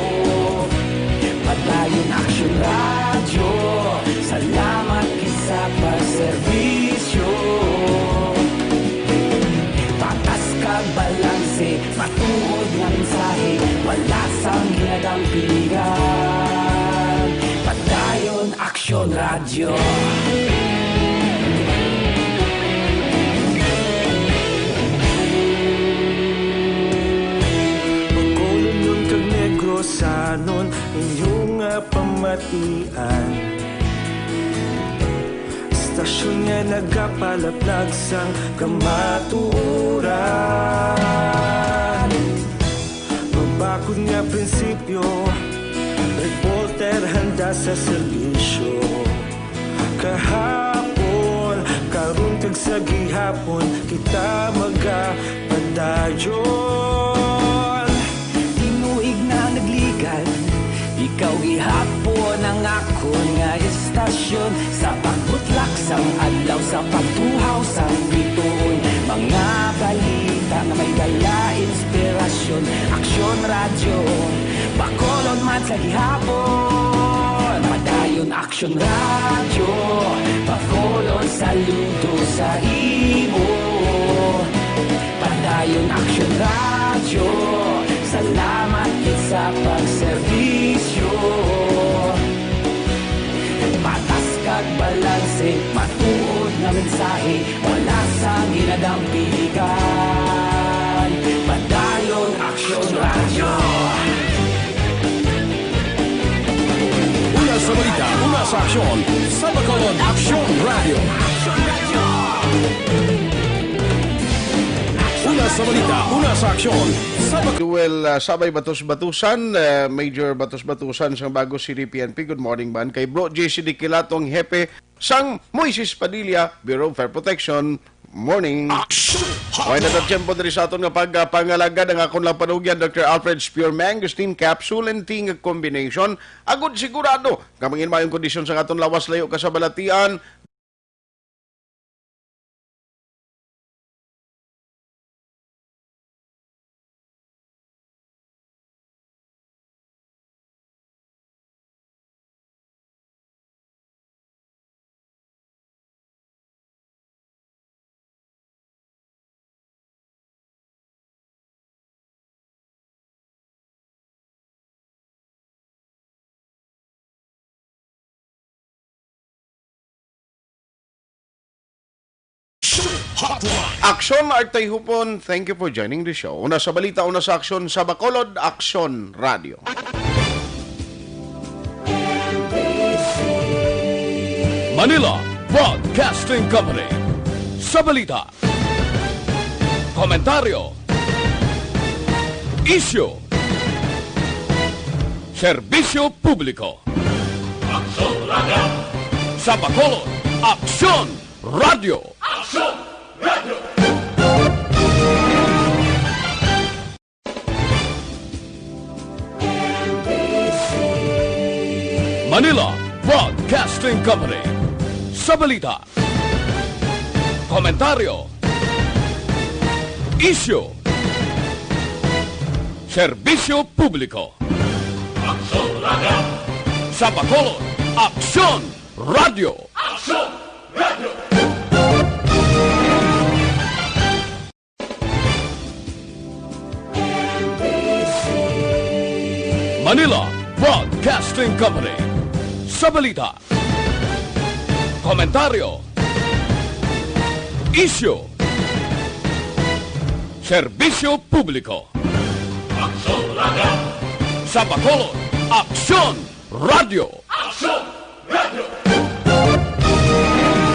Padayon Aksyon Radyo, salamat gid sa pagserbisyo. Patas kag balanse, matuod nga mensahe, wala sang ginadampigan. Padayon Aksyon Radyo. Bacolodnon kag Negrosanon, inyo nga pamatian. Istasyon nga nagapalaplag sang kamatuoran. Mabakod nga prinsipyo, reporter handa sa serbisyo. Kahapon, karon kag sa gihapon, kita magapadayon. Tinuig na nagligad, ikaw gihapon ang akon nga istasyon. Sa pagbutlak sang adlaw, sa pagtuhaw sang bituon, mga balita nga may dala inspirasyon. Aksyon Radyo, Bacolod man sa gihapon. Padayon Aksyon Radyo, Bacolod, saludo sa imo. Padayon Aksyon Radyo, salamat gid sa pagserbisyo. Patas kag balanse, matuod nga mensahe, wala sang ginadampigan. Padayon Aksyon Radyo. Una sa balita, una sa aksyon, sa Bacolod Aksyon Radyo. Una sa balita, una sa aksyon, sa Bac- Duel, ah, Sabay Batos-Batusan, ah, Major Batos-Batusan sang Bago City P N P. Good morning, man. Kay Bro J C D Kilatong, Hepe sang Moises Padilla, Bureau of Fire Protection. Morning. Action! Way na ta tiyempo diri sa aton nga pagpangalagad. Ang akon lang panugyan, Doctor Alfred Spearmint, Angustin Capsule and Tea nga combination. Agud sigurado nga mangin mayong kondisyon sa aton lawas, layo ka sa balatian. Aksyon, Artay Hupon, thank you for joining the show. Una sa balita, una sa aksyon, sa Bacolod, Aksyon Radio. Manila Broadcasting Company. Sa balita, komentaryo, isyu, serbisyo publiko. Aksyon Radio. Sa Bacolod, Aksyon Radio. Aksyon Radio. Manila Broadcasting Company. Sa balita, komentaryo, isyu, serbisyo publiko. Aksyon Radio. Sa Bacolod, Aksyon Radio. Aksyon Radio. Manila Broadcasting Company. Sa balita, komentaryo, isyu, serbisyo publiko. Sa Bacolod, Aksyon Radio.